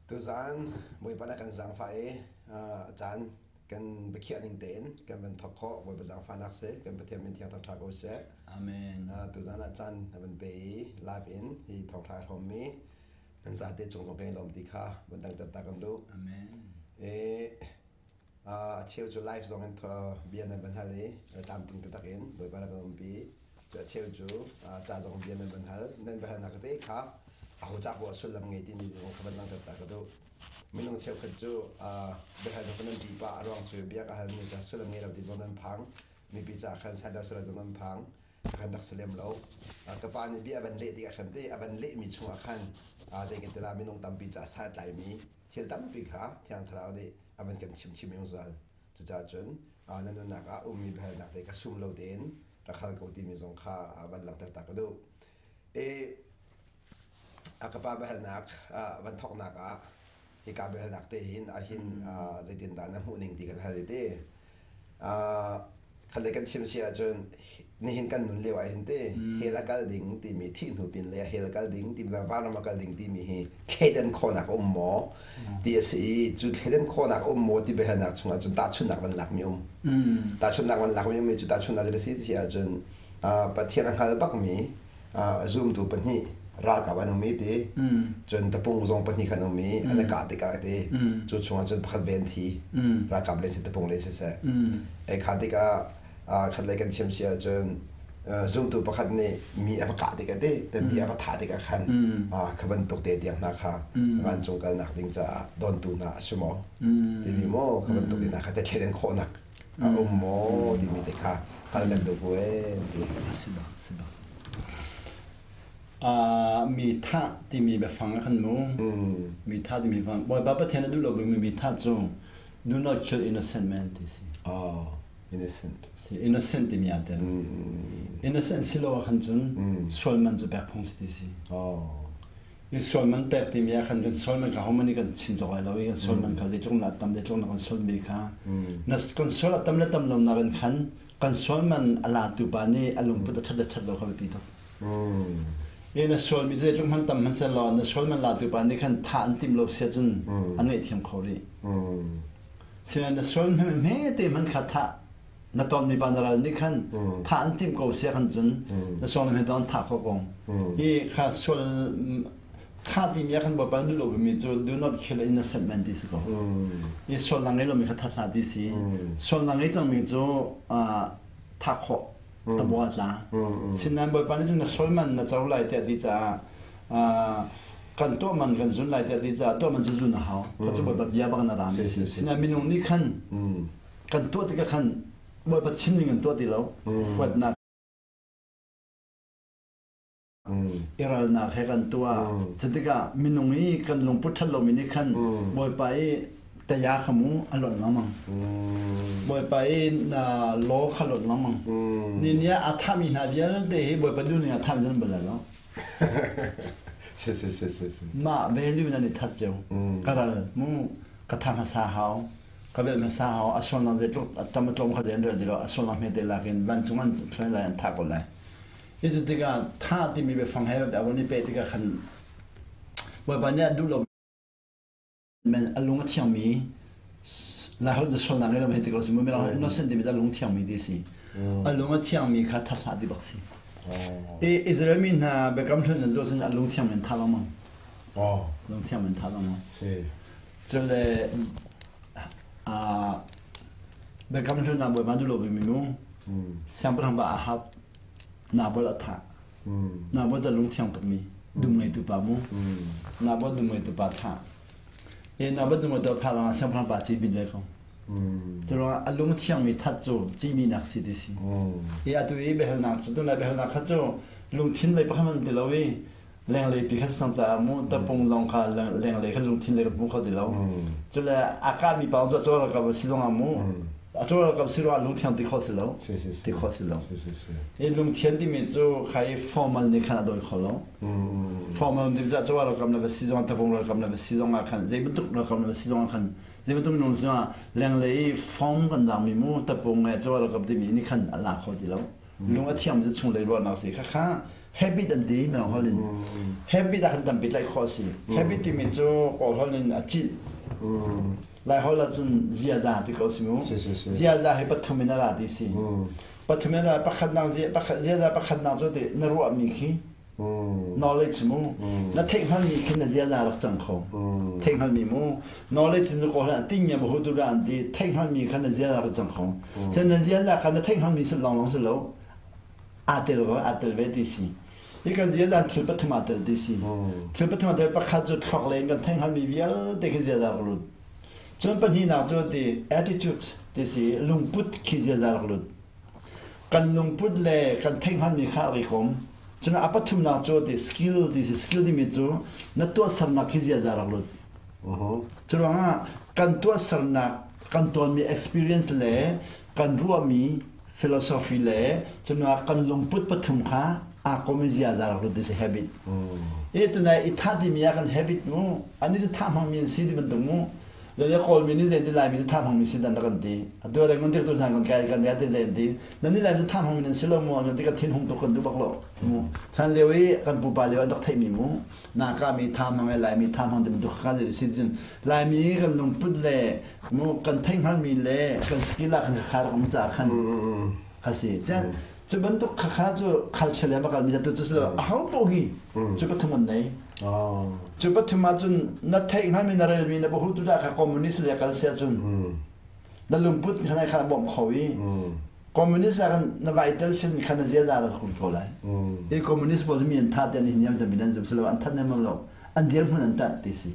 Tuzaan Bawipa na kan zaangfah i a caan kan biakhiah ning tein kan van thawk khawh. Bawipa zaangfahnak si kan Pathian min thiang thangṭha ko seh. Amen. Tuzaan ah caan na van pe i live in hi thawngṭha hrawmmi nan zate cung zong kan i lawm ti kha van dangter ta kan duh. Amen. I a cheu cu live zong in bia nan van hal i tlamtling taktak in Bawipa na kan umpi. Cu a cheu cu ca zong bia nan van hal. Nan va halnak te kha aho ca poah sullam ngei timi zong kha van langhter ta ka duh. Minung cheukhat cu biahal zong nan ṭih pah, a ruang cu bia ka halmi ca sullam ngei lo ti zong nan phang. Mipi ca khan sandal sullam zong nan phang. Khan rak si lem lo. Ka pa nih bia a van leh tikah khan te a van lehmi chungah khan zei kan ti la, minung tampi ca santlaimi thil tampi kha Thiang Thlarau nih a van kan chim chim zungzal. Cucaah cun na nunnak ah ummi biahalnak te kha sum lo tein rak hal ko timi zong kha van langhter ta ka duh. E a ka pa biahalnak van thawknak ah hika biahalnak te hin ahin zeitindah na hmuh ning ti kan hal te. Khat le kan chim si ahcun nihin kan nun lio ah hin te hell a kal ding timi thih hnu pin le hell a kal ding timi vanram a kal ding timi hi thleidan khawhnak a um maw ti a si i cu thleidan khawhnak a um maw ti biahalnak chungah cun tahchunhnak van lakmi um tahchunhnak van lakmi um i cu tahchunhnak cu a si ti ahcun Pathian a hngal bakmi zumtu pahnih ralkap an um i ti cun tapung zong pahnih khan um i an i kah tikah ti cu chungah cun pakhat ve an thi ralkap len si tapung len siseh ei kha tikah khat lei kan chim si ahcun zumtu pakhat nih mi a va kah tikah ti te mi a va thah tikah khan kha bantuk te tiang hna kha vancung kalnak ding caah dontu hna a si maw timi maw kha bantuk te hna kha te thleidan khawhnak a um maw timi te kha hngal nan duh bu ee ti. Si bak si bak. Mi thah timi biafang a kan mu. Mi thah timi biafang. Bawipa Pathian a duh lo bikmi mi thah cu do not kill innocent man ti si. Oh, innocent. Si innocent timi aa tel. Innocent si lo ah khan cun sual man cu pek phung si ti si. Oh. I sual man pek timi ah khan kan sual man kha homan nih kan chim cawk lai lo i kan sual man kha zeitluk na tam zeitluk na kan sual mi kha na kan sual a tam le tam lo nak in khan kan sual man a latu pa nih a lungput a ṭhat le ṭhat lo kha biapi tuk. I na sual mi zeitluk hman tam hman seh law na sual man latu pa nih khan thah an tim lo sia cun a ngaihthiam kho rih. Sinain na sual hme te hman kha thah na tonmi pa na ral nih khan thah an timh ko sia khan cun na sual hme an thah kho ko. Hi kha sual thah timi ah khan Bawipa duh lo mi cu do not kill innocent man ti si ko. I sual na ngei lomi kha that hlah ti si. Sual na ngei cangmi cu thah khawh tabua tla. Sinain Bawipa nih cun na sual man na co lai tiah ti caah kan tuah man kan zun lai tiah ti caah tuah man cu zun a hau. Kha cu Bawipa bia bak na ra mi si. Sinain minung nih khan kan tuah tikah khan Bawipa chim ning an tuah ti lo. Huatnak i ralnak he kan tuah. Cutikah minung i kan lungput ṭhat lomi nih khan Bawipa i taya kha mu a lonh lengmang. Bawipa i na law kha lonh lengmang. Ni ni ah a thahmi hna vialte hi Bawipa duhning ah thah zan bal lai lo. Si si si si si. Mah value nan i that cio. Ka ral mu ka tha hmasa hau. Ka velh hmasa hau a sualnak zeitluk a tam a tlawm kha zei an rel ti lo a sualnak hmete lak in vancung an thluai lai an thah ko lai. Hi cu tikah thah timi biafang he a von i peh tikah khan Bawipa nih a duh lo men a lung a thiangmi Laiholh cu sualnak ngei lo hei ti ko si mu mirang innocent timi cu a lung thiangmi ti si. A lung a thiangmi kha that hlah ti bak si. I Israel mi hna biakam hlun an zoh cun a lung thiangmi an thah lengmang. Lung thiangmi an thah lengmang. Cule biakam hlun ah Bawipa duh lo bimi mu siangpahrang pa Ahab Nabal a thah. Nabal cu lung thiang tukmi dum ngeitu pa mu. Nabal dum ngeitu pa thah. E Nabal dum ngeitu thah ruangah siangpahrang pa ci bit ve ko. Cu ruangah a lung thiangmi that cu cimi nak si ti si. I atu i biahalnak cu tunlai biahalnak kha cu lungthin lei pakhat hmanh ti lo i lenglei pi kha sang caah mu tapung zong kha lenglei kha lungthin lei kan hmu kho ti lo. Cule a kahmi pa cu a caw ralkap a si zong ah mu a caw ralkap si ruangah lungthiang ti khawh si lo. Ti khawh si lo. I lungthian timi cu kha i formal nih khan a dawi kho lo. Formal nih ca caw ralkap na va si zong ah tapung ralkap na va si zong ah khan zei bantuk ralkap na va si zong ah khan zei bantuk minung zong ah lenglei i form kan lakmi mu tapung he caw ralkap timi nih khan a la kho ti lo. Lung a thiang mi cu chunglei ruahnak si kha kha. Habit an ti mirang holh in. Habit ah khan tampi tlaih khawh a si. Habit timi cu Kawl holh in a cinh. Lai holh ahcun ziaza ti ko si mu. Ziaza hi pathum in a ra ti si. Pathum in a ra pakhatnak ziaza pakhatnak cu ti na ruahmi khi knowledge mu na theihhngalmi khi na ziaza rak cang kho. Theihhngalmi mu knowledge cu kawl ah ting ya hu tu ra an ti theihhngalmi kha na ziaza rak cang kho. Sen na ziaza kha na theihhngalmi si long long si lo. Aa tel ko aa tel ve ti si. Hi kan ziaza thil pathum aa tel ti si. Thil pathum aa tel pakhat cu thluak le kan theihhngalmi vialte khi ziaza rak lut. Cun pahnihnak cu ti attitude ti si lungput khi ziaza rak lut. Kan lungput le kan theihhngalmi kha a ri kom. Cun a pathumnak cu ti skill ti si skill timi cu na tuahsernak khi ziaza rak lut. Cu ruangah kan tuahsernak kan tawnmi experience le kan ruahmi philosophy le cunah kan lungput pathum kha aa kom i ziaza rak lut this habit. E tunai i tha timi ah kan habit mu ani cu tha hmangmi an si ti bantuk mu le Kawlmi nih zei ti Laimi cu tha hmangmi si dan rak kan ti atu re ngun tek tu hna kan kai kan kai te zei an ti nan ni Laimi cu tha hmangmi nan si lo mu an ti ka thin hung tuk kan duh bak lo mu san lio i kan pupa lio an rak theihmi mu naka mi tha hmang e Laimi tha hmang ti bantuk kha si cun Laimi kan lungput le mu kan theihhngalmi le kan skill ah kan kha rak um caah khan kha si cu bantuk khakha cu culture le bakal mi tu cu a ho poh hi cu pathum an nei cu pathum ah cun na theih hngalmi na relmi na bahu tu dah kha communist le kal sia cun na lungput kha kha bawmh kho i communist ah kan na vai tel sin kha na zia da rak ko lai i communist pawl mi an tha te ni niam te mi nan zum silo an that nem lo an dir hmun an tat ti si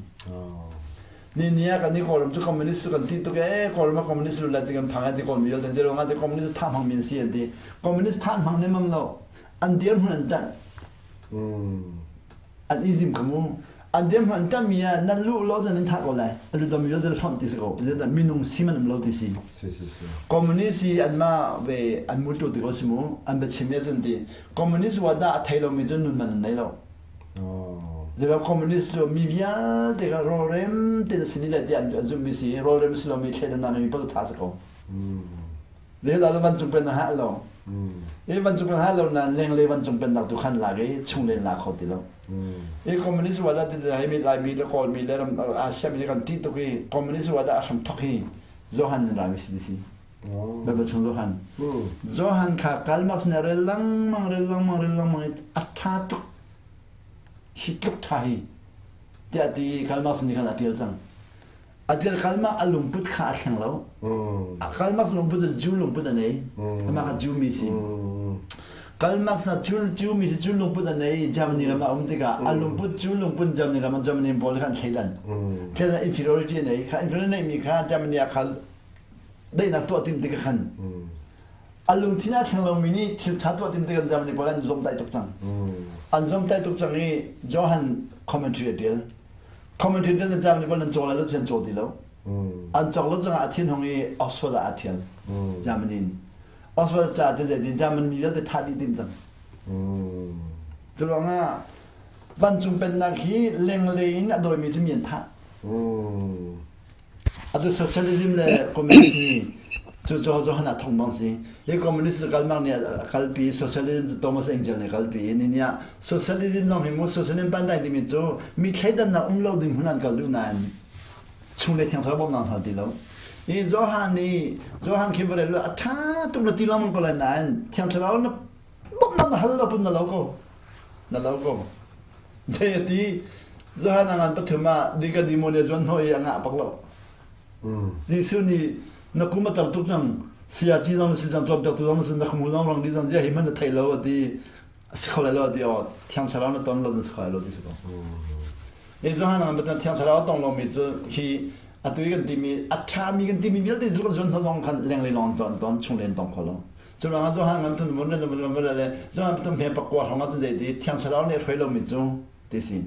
Ni ni ah kan i Kawlram cu communist cu kan ti tuk ee Kawlram ah communist lu let ti kan phang ti Kawlmi vialte an ti te communist tha hmang mi an si an ti communist tha hmang ne mang lo an dir hmun an tanh an izim kha mu an dir hmun an tanh mi ah nan lu lo nan tha ko lai alu dom vialte hlawm ti si ko minung si man um lo ti si communist hi an ma ve an mutu ti ko si mu an biachim ya cun ti communist wa da a thei lo mi cun nun man an nei lo Zeilo communist cu mi vialte kha rawlrem te na si le ti an zumhmi si rawlrem si lomi thleidannak mi pawl tha si ko. Zeidah le vancung pen na hah lo. I vancung pen hah lo na lenglei vancung pen nak tu khan lak i chunglei la kho ti lo. I communist wa da ti hi mi Laimi le Kawlmi le Asia mi le kan ti tuk i communist wa da a hram thok hi Johan in rami si si. Bible chung Johan. Johan kha Karl Marx nih rel lengmang rel lengmang rel lengmang i a ṭha tuk hi tluk ṭha hi tiah ti Karl Marx nih khan a ṭial cang. A ṭial Karl Marx a lungput kha a thleng lo. Karl Marx lungput cu Jew lungput a nei. Amah kha Jew mi si. Karl Marx na Jew mi si Jew lungput a nei Germany ram ah um tikah a lungput Jew lungput Germany ram ah Germany pawl kha an thleidan. Thleidan inferiority a nei. Kha inferiority neihmi kha Germany ah kha daihnak tuah tim tikah khan a lungthin ah thleng lomi nih thil ṭha tuah tim tikah Germany pawl an zomtaih tuk cang. An zomtaih tuk cang i Johan commentary a ṭial. Commentary ṭial na Germany pawl nan caw lai lo an caw ti lo. An cawk lo cangah a thin hung i Oxford ah a ṭhial Germany in. Oxford ca ti zei German mi vialte thah dih tim cang. Cu ruangah vancung pennak hi lenglei in a dawimi cu mi an thah. Atu socialism le communist nih cu cu Johan ah thong bang si. Hi communist cu kalmak nih a kalpi, socialism cu Thomas Engel nih a kalpi. Ni nih ah socialism zong hi mu socialism pandai timi cu mi thleidannak um lo ding hmun an kal duh nain chung le thiang thlarau bawmhnak hal ti lo. Hi Johan nih Johan khi vare lu a ṭha tuk na ti lengmang ko lai nain thiang thlarau na bawmhnak na hal lo pun na lo ko. Na lo ko. Zei a ti? Johan a ngan pathum ah Nikodemo nih a zuan hnawh i a ngah bak lo. Jesuh nih na kum a tar tuk cang, sayaci zong na si cang, cawnpiaktu zong na si, na khumhu zong rang dih cang, zia hi hmanh na theih lo a ti. A si kho lai lo a ti. Aw, Thiang Thlarau na ton lo cun si kho lai lo ti si ko. Hi Johan a ngan pathum Thiang Thlarau a tong lomi cu hi atu i kan timi a ṭhami kan timi vialte cu kan zuan hnawh zong khan lenglei lawng ton ton chung len tong kho lo. Cu ruangah Johan ngan tun vun le vun vun le Johan pathum he pakua hrawng ah cun zeiti Thiang Thlarau nih hruai lomi cu ti si.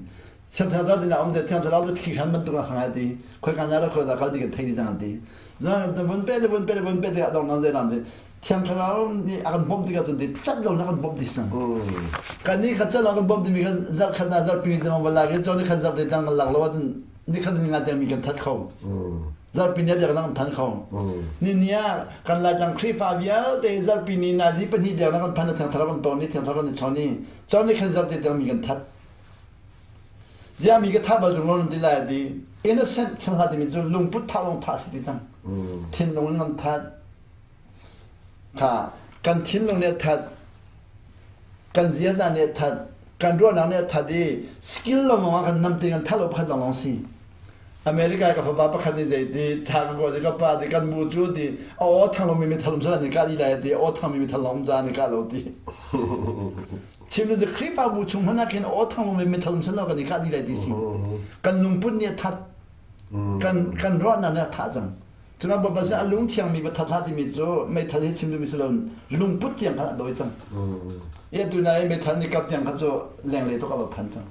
Thiang Thlarau tin a um te Thiang Thlarau cu thli hran bantuk a hang ti khoi ka na ra khoi da kal ti kan thei di cang ti. Johan vun pe le vun pe le vun pe tikah dong nang zei lam ti Thiang Thlarau nih a kan bawmh tikah cun ti cat lo na kan bawmh ti sang. Kan ni khat cat lo kan bawmh timi kha zarh khat na zarh pini te va lak i cun ni khat zarh te tang kan lak lo ahcun ni khat ni nga tiang mi kan that kho. Zarhpi ni ah biaknak kan phan kho. Ni ni ah kan Laitlang Khrihfa vialte zarhpi ni nazi pahnih biaknak kan phan thiang thlarau kan tawn i thiang thlarau kan i chawn i cawn ni khan zarhte tiang mi kan that. Ziah mi ka thah bal tung lo ti lai ti innocent thil hla timi cu lungput thah lawng thah si ti cang. Thinlung in kan that. Tha kan thinlung nih a that kan ziaza nih a that kan ruahnak nih a that i skill lawng ah kan nam te kan that lo pakhat lawng si. America ka fapa pakhat nih zei ti cha ka kaw ti ka pa ti kan bu cu ti a aw thang lomi mi thalum sal an i kah dih lai ti aw thangmi mi thal lawng za an i kah lo ti chim cu Khrihfabu chung hmanh ah khin aw thang lomi mi thalum sal kan i kah dih lai ti si kan lungput nih a that kan kan ruahnak nih a thah cang cuna Bawipa sin a lung thiangmi va that hlah timi cu meithal hi chim duhmi si lo lungput tiang khan a dawi cang i atu na i meithal nih kap tiang kha cu lenglei tuk a va phan cang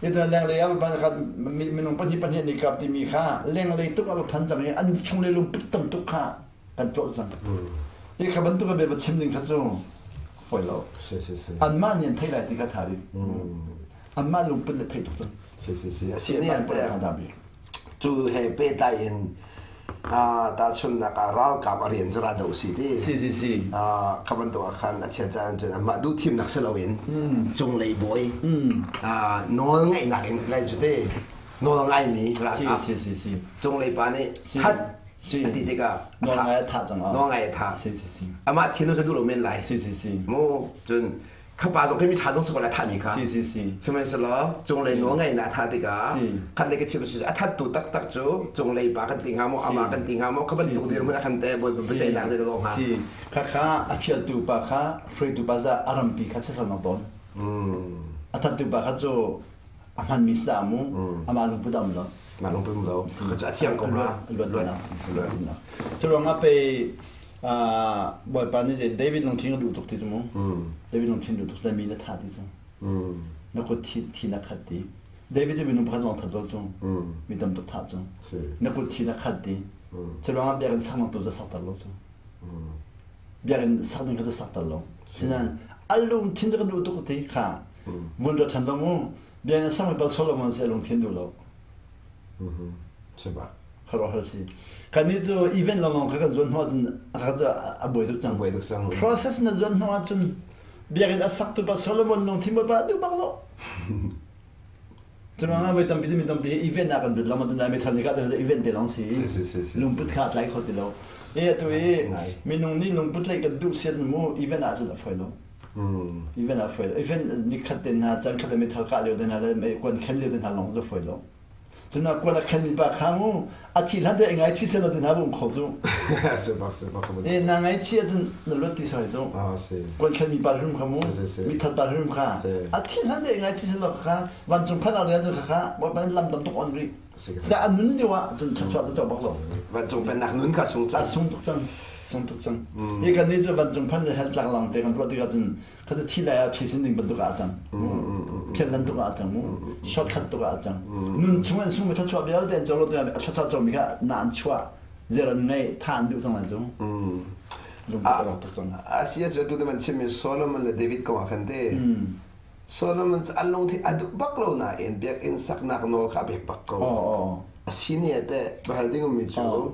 Ito lenglei ah va khat minung pahnih pahnih nih kap timi kha lenglei tuk ah phan cang i an chunglei lungput tam tuk kha kan tlawh cang. Hi kha bantuk a bia va chim ding kha cu fawi lo. Si si si. Anmah nih an theih lai ti kha tha bik. Anmah lungput le theih tuk cang. Si si si. Asi nih an kha tha bik. Cu he pehtlai in tahchunhnak ah ralkap a rian cu ra do si ti. Si si si. Kha bantuk ah khan a chia caan cun amah duh thimnak si loin cunglei bawi nawl ngeihnak in lai cu te nawl ngaimi ralkap si si si cunglei pa nih that a ti tikah nawl ngai a thah cang nawl ngai a thah si si si amah thin cu duh lo men lai si si si mu cun kha pa zong khi mi ṭha zong si ko lai thahmi kha si si si sihmanhsehlaw cunglei nawl ngei na thah tikah khat le ka chim si a thattu taktak cu cunglei pa kan ti hnga maw amah kan ti hnga maw kha bantuk dirhmun ah khan te bawi biaceihnak zei lo hnga si kha kha a fialtu pa kha hruaitu pa za a rampi kha sesal nak tawn a thattu pa kha cu a hmanmi sa mu amah lungput am lo mah lungput lo kha cu a thiang ko hnga luat luat cu ruangah pe Bawipa nih zei David lungthin ka duh tuk ti cu mu. David lungthin duh tuk cu mi na tha ti cu. Na kut thi thi na khat ti. David cu minung pakhat lawng that lo cu. Mi tam tuk thah cu. Na kut thi na khat ti. Cu ruangah biakinn sak tu cu sak ter lo cu. Biakinn sak ding kha cu sak ter lo. Sinain a lungthin cu ka duh tuk ti kha. Vun ra ṭhan lo mu. Biakinn sak mi pal Solomon si a lungthin duh lo. Sibak. Khuaruahhar si. Kannih cu event lawnglawng kha kan zuan hnu ahcun kha cu a buai tuk cang. Buai tuk cang. Process na zuan hnu ahcun biakinn a saktu pa Solomon lungthin bawipa duh bak lo. Cu ruangah voi tampi cu mi tampi event ah kan lut lama tu lai meithal nih ka event te lawng si. Lungput kha a tlai kho ti lo. E atu i minung nih lungput tlaih kan duh siat mu event ah cun a fawi lo. Event ah fawi lo. Event nikhat te hna caan khat te meithal kah lio te hna le kuan khen lio te hna lawng cu fawi lo. Cun a kuan a khenmi pa kha mu a thi hlan te ngaichih seh law ti hna bum kho cu. Sebak sebak E na ngaichih ahcun na luat ti soi cu. Ah si. Kuan khenmi pa hrim kha mu mi that pa hrim kha. A thi hlan te ngaichih seh law kha vancung phan ah cun kha kha bawipa lam tam tuk on rih. Sa an nun lio ah cun thluachuah cu co bak lo. Vancung pennak nun kha sung cang. Sung tuk cang. Sung tuk cang. Hi kan nih cu vancung phan le hell tlak lang te kan ruah tikah cun kha cu thi lai ah phisin ding bantuk ah a cang phian bantuk ah a cang mu shortcut tuk ah a cang nun chung an sung mi thluachuah vialte an co lo tikah a thluachuah co mi kha na an chuah zer an ngei tha an duh cang lai cu lungput a rawk tuk cang Asia cu tu man chimmi Solomon le David kong ah khan te Solomon cu an lungthin a duh bak lo nain biakinn saknak nawl kha a pek bak ko a si ni te bahal ding mi cu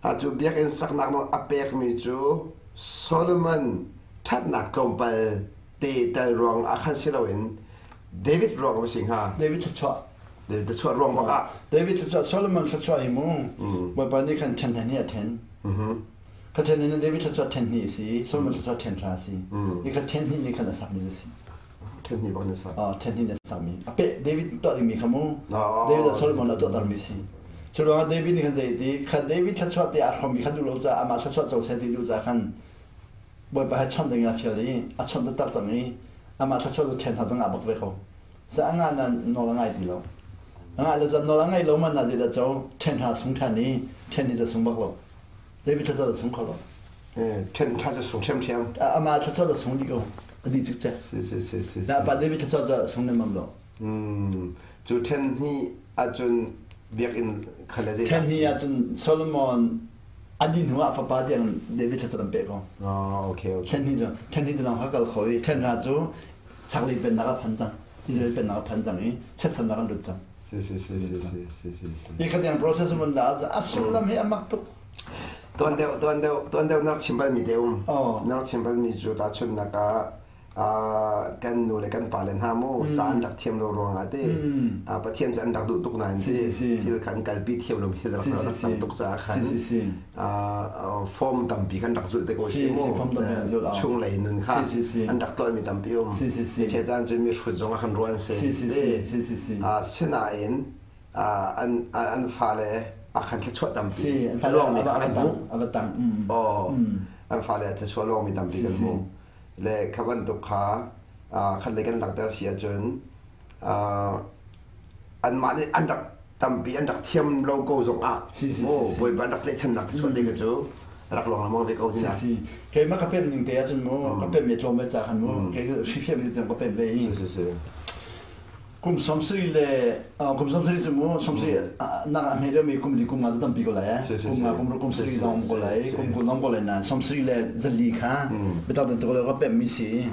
a cu biakinn saknak nawl a pekmi cu Solomon ṭhatnak tlawmpal te tal ruang ah khan si loin David ruang a si hnga. David thluachuah. David thluachuah ruang bak ah. David thluachuah Solomon thluachuah hi mu Bawipa nih khan ṭhen hnih a ṭhen. Kha ṭhen in David thluachuah ṭhen hnih a si, Solomon thluachuah ṭhen hra a si. Hi kha ṭhen hnih nih khan a sakmi a si. Ṭhen hnih bak na sak. Ṭhen hnih na sakmi. A peh David tuah dingmi kha mu. David ah Solomon a tuahtermi si. Cu ruangah David nih khan zei ti kha David thluachuah te aa hrawmmi kha duh lo caah amah thluachuah co seh ti duh caah khan Bawipa he chawnh ding a fial i a chawnh taktak cang i amah thluachuah cu ṭhen hna zong ah bak ve ko. Sa a ngah nan nawl a ngai ti lo. A ngah lo cun nawl a ngaih lo man na zeidah co ṭhen hna sung ṭhan i ṭhen ni cu sung bak lo. David thluachuah cu sung kho lo. Ṭhen ṭha cu sung ṭhiamṭhiam. Amah thluachuah cu sung dih ko. A dih cikcek. Si si si si. Na pa David thluachuah cu sung nemmam lo. Cu ṭhen hnih ahcun biakinn kha le zeidah? Ṭhen hnih ahcun Solomon a dih hnu ah fapa tiang David thluachuah an pek ko. Oh, okay, okay. Ṭhen hnih cu ṭhen hnih tilang kha kal kho i ṭhen hra cu chaklei pennak a phan cang. Israel pennak a phan cang i chiatsannak an lut cang. Si si si si si si si si. Hi khatiang process mun la a sullam hi a mak tuk. Tuan deuh tuan deuh tuan deuh nak chim bal mi te um. Nak chim bal mi cu ta chun nak ah kan nu le kan pa le hna mu ca an rak thiam lo ruangah te Pathian ca an rak duh tuk nain thil khan kalpi thiam lo thil rak rak tam tuk caah khan form tampi kan rak zulh te ko si mu chunglei nun kha an rak tlolmi tampi um che caan cu mi hrut zong a kan ruan si sinain an an fale a khan thluachuah tampi a luangmi kan hmuh an fale a thluachuah luangmi tampi kan hmuh Le kha bantuk kha khat lei kan langhter si ahcun anmah nih an rak tampi an rak thiam lo ko zong ah Bawipa an rak tlaihchannak te chuah te kha cu rak lawng lengmang ve ko si. Si keimah ka pem ning te ahcun mu ka pem mi tlawm ve ca khan mu kei hrifiam mi ka pem ve i si si kum 70 le kum 70 cu mu 70 nak a hme deuhmi kum li kum nga cu tampi ko lai kum nga kum kum sarih zong ko lai kum kul zong ko lai nain 70 le zali kha biatak ten tuk ka pemmi si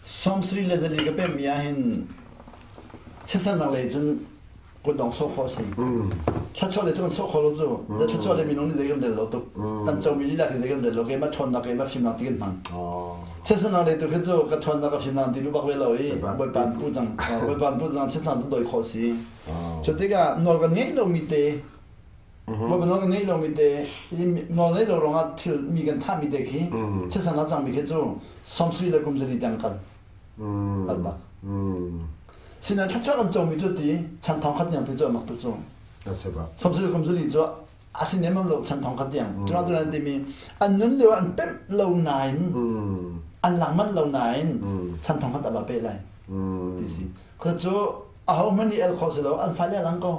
70 le zali ka pemmi ah hin chiasannak lei cun kutdong sawh khawh si thluachuah le cu kan sawh kho lo cu da thluachuah le minung nih zei kan rel lo tuk kan comi lila khi zei kan rel lo keimah ṭhawnnak keimah fimnak ti kan hmang chiasannak lei tu khi cu ka ṭhawnnak ka fimnak ti lu bak ve lo i Bawipa an pu cang Bawipa an pu cang chiasan cu doi khawh si cu tikah nawl kan ngeih lomi te Bawipa nawl kan ngeih lomi te nawl ngeih lo ruangah thil mi kan thahmi te khi chiasan a cangmi khi cu 70 le kum zali tiang kal kal bak Sinain thluachuah kan comi cu ti chan thong khat tiang ti cu a mak tuk cu. 70 kum zali cu a si nemam lo chan thong khat tiang. Cuna tu nan timi an nun lio an pemh lo nain an lang manh lo nain chan thong khat a va pe lai ti si. Kha cu aho hmanh nih el kho si lo an fale lang ko.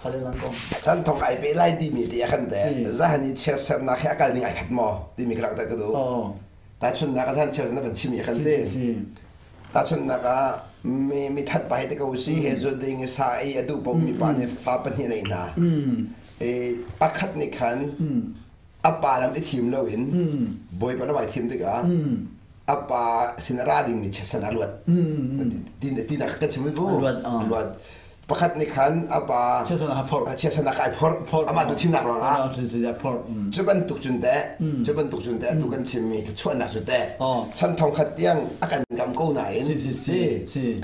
Fale lang ko. Chan thong ai pe lai timi ti a kan te. Zahan i chiarsernak he a kal ning ai khat maw timi ka rak ta ka du. Tahchunnak a zan chiar na van chimi khan te. Tahchunhnak ah mi mithat pa hi te ko si he zul ding i sa ei a duh paoh mi pa nih fa pahnih nei hna. I pakhat nih khan a pa lam i thim loin Bawipa lam ai thim tikah a pa sin a ra dingmi chiatsan a luat. Ti nak kan chim bu. A luat. Pakhat nih khan a pa chiasan a kai phorh amah tu thimnak ruangah cu bantuk cun teh cu bantuk cun teh tu kan chimmi chuahnak cu teh chan thong khat tiang a kan kam ko nain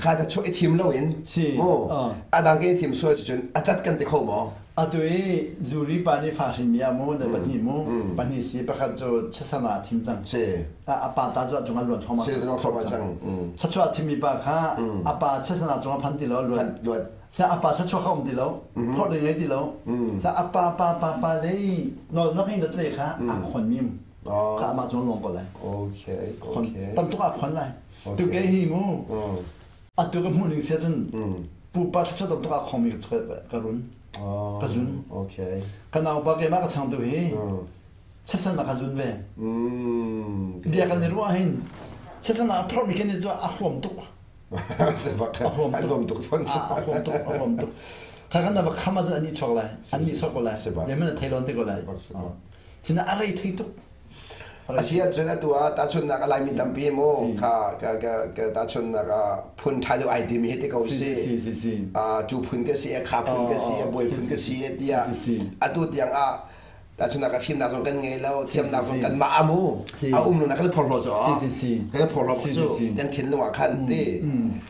kha ta chuah i thim loin mu a dang ke thim sual si cun a cat kan ti kho maw? Atu i zuri pa nih fa hrin mi ah mu na pahnih mu pahnih si pakhat cu chasana thim cang si a pa ta cu a cung ah luan thoma si thoma cang Thluachuah thimmi pa kha a pa chiasana cungah phan ti lo luat. Luat. Sa a pa thluachuah kha um ti lo. Phorh ding ngei ti lo. Sa a pa pa pa pa lei nawl nak in tle kha a khon mi kha amah cung luang ko lai. Okay. Okay. Tam tuk a khon lai. Tu ke hi mu. Atu ka hmuh ning sia cun pupa thluachuah tam tuk a khong mi ka run. Ka zun. Okay. Ka nau pa keimah ka chang tu hi. Chiatsan ka zun ve. Bia kan i ruah hin chiatsan ah phorhmi khin cu a huam tuk. A huam tuk. A huam tuk fawn. A huam tuk. A huam tuk. Kha kan va kham ahcun an i chok lai. An i sok ko lai. Yemen a thei lon te ko lai. Sina a rei thei tuk. Asi ahcun atu ah tahchunhnak a Laimi tampi mu kha ka ka ka tahchunhnak ah phun ṭha deuh ai timi hi te ko si. Si si si. Cu phun ka si, kha phun ka si, bawi phun ka si tiah atu tiang ah Tahchunhnak ah fimnak zong kan ngei lo, thiamnak zong kan mah amu. A um lo na kan phorhlaw cu. Kan phorhlaw cu kan thinlung ah khan ti.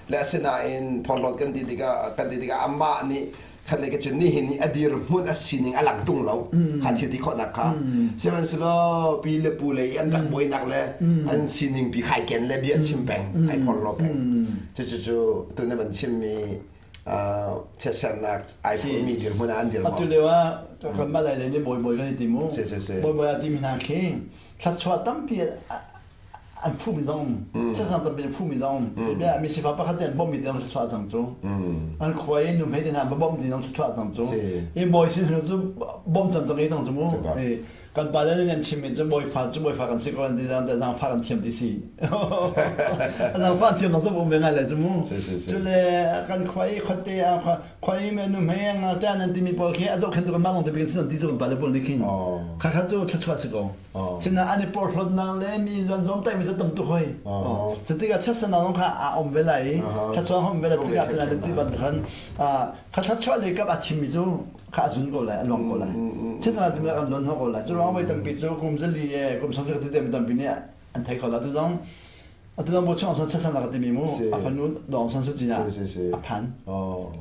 Le asinain phorhlawt kan ti tikah kan ti tikah amah nih khat le ka cun ni hin a dir hmun a sining a lang tung lo. Kha thil ti khawhnak kha. Sihmanhsehlaw pi le pu le an rak buainak le an sining pi khai ken le bia chim peng, ai phorhlaw peng. Cucu cu tu na van chimmi chiatsernak ai phurmi dirhmun ah an dir Atu lio ah kan malai le nih bawi bawi kan i ti mu. Bawi bawi a timi hna khi thluachuah tampi an fumi zong chiatsernak tampi an fumi zong bia mi sifak pakhat te an bawmmi te zong thluachuah cang cu. An khua i nu hmei te hna va bawmh ti zong thluachuah cang cu. I bawi sin cu bawmh cang cang i cang cu mu. Kan pa le nih an chimmi cu bawifa cu bawifa kan si ko an ti zang zaangfah kan thiam ti si. Zaangfah thiam zong um ve ngai lai cu mu. Cu le kan khua i khuate ah khua i me nu hme nga ṭan an timi pawl khi a zohkhentu kan mah lawng te bin sin ti cu kan pa le pawl nih khin. Kha kha cu thluachuah si ko. Sina an i porhlawtnak le mi zuan zawm taih mi cu tam tuk hoi. Cu tikah chiatsernak zong kha a um ve lai i thluachuah um ve lai tikah tunan ti bantuk khan kha thluachuah le kap a thimmi cu kha a zun ko lai, a luang ko lai. Chiatsernak timi kan luan hnawh ko lai. Cu ruang voi tampi cu kum zali e kum 30 ti te tampi nih an thei ko la. Tu zong atu zong bo chung san chiatsernak ka timi mu a fanu dong san su cin ah a phan.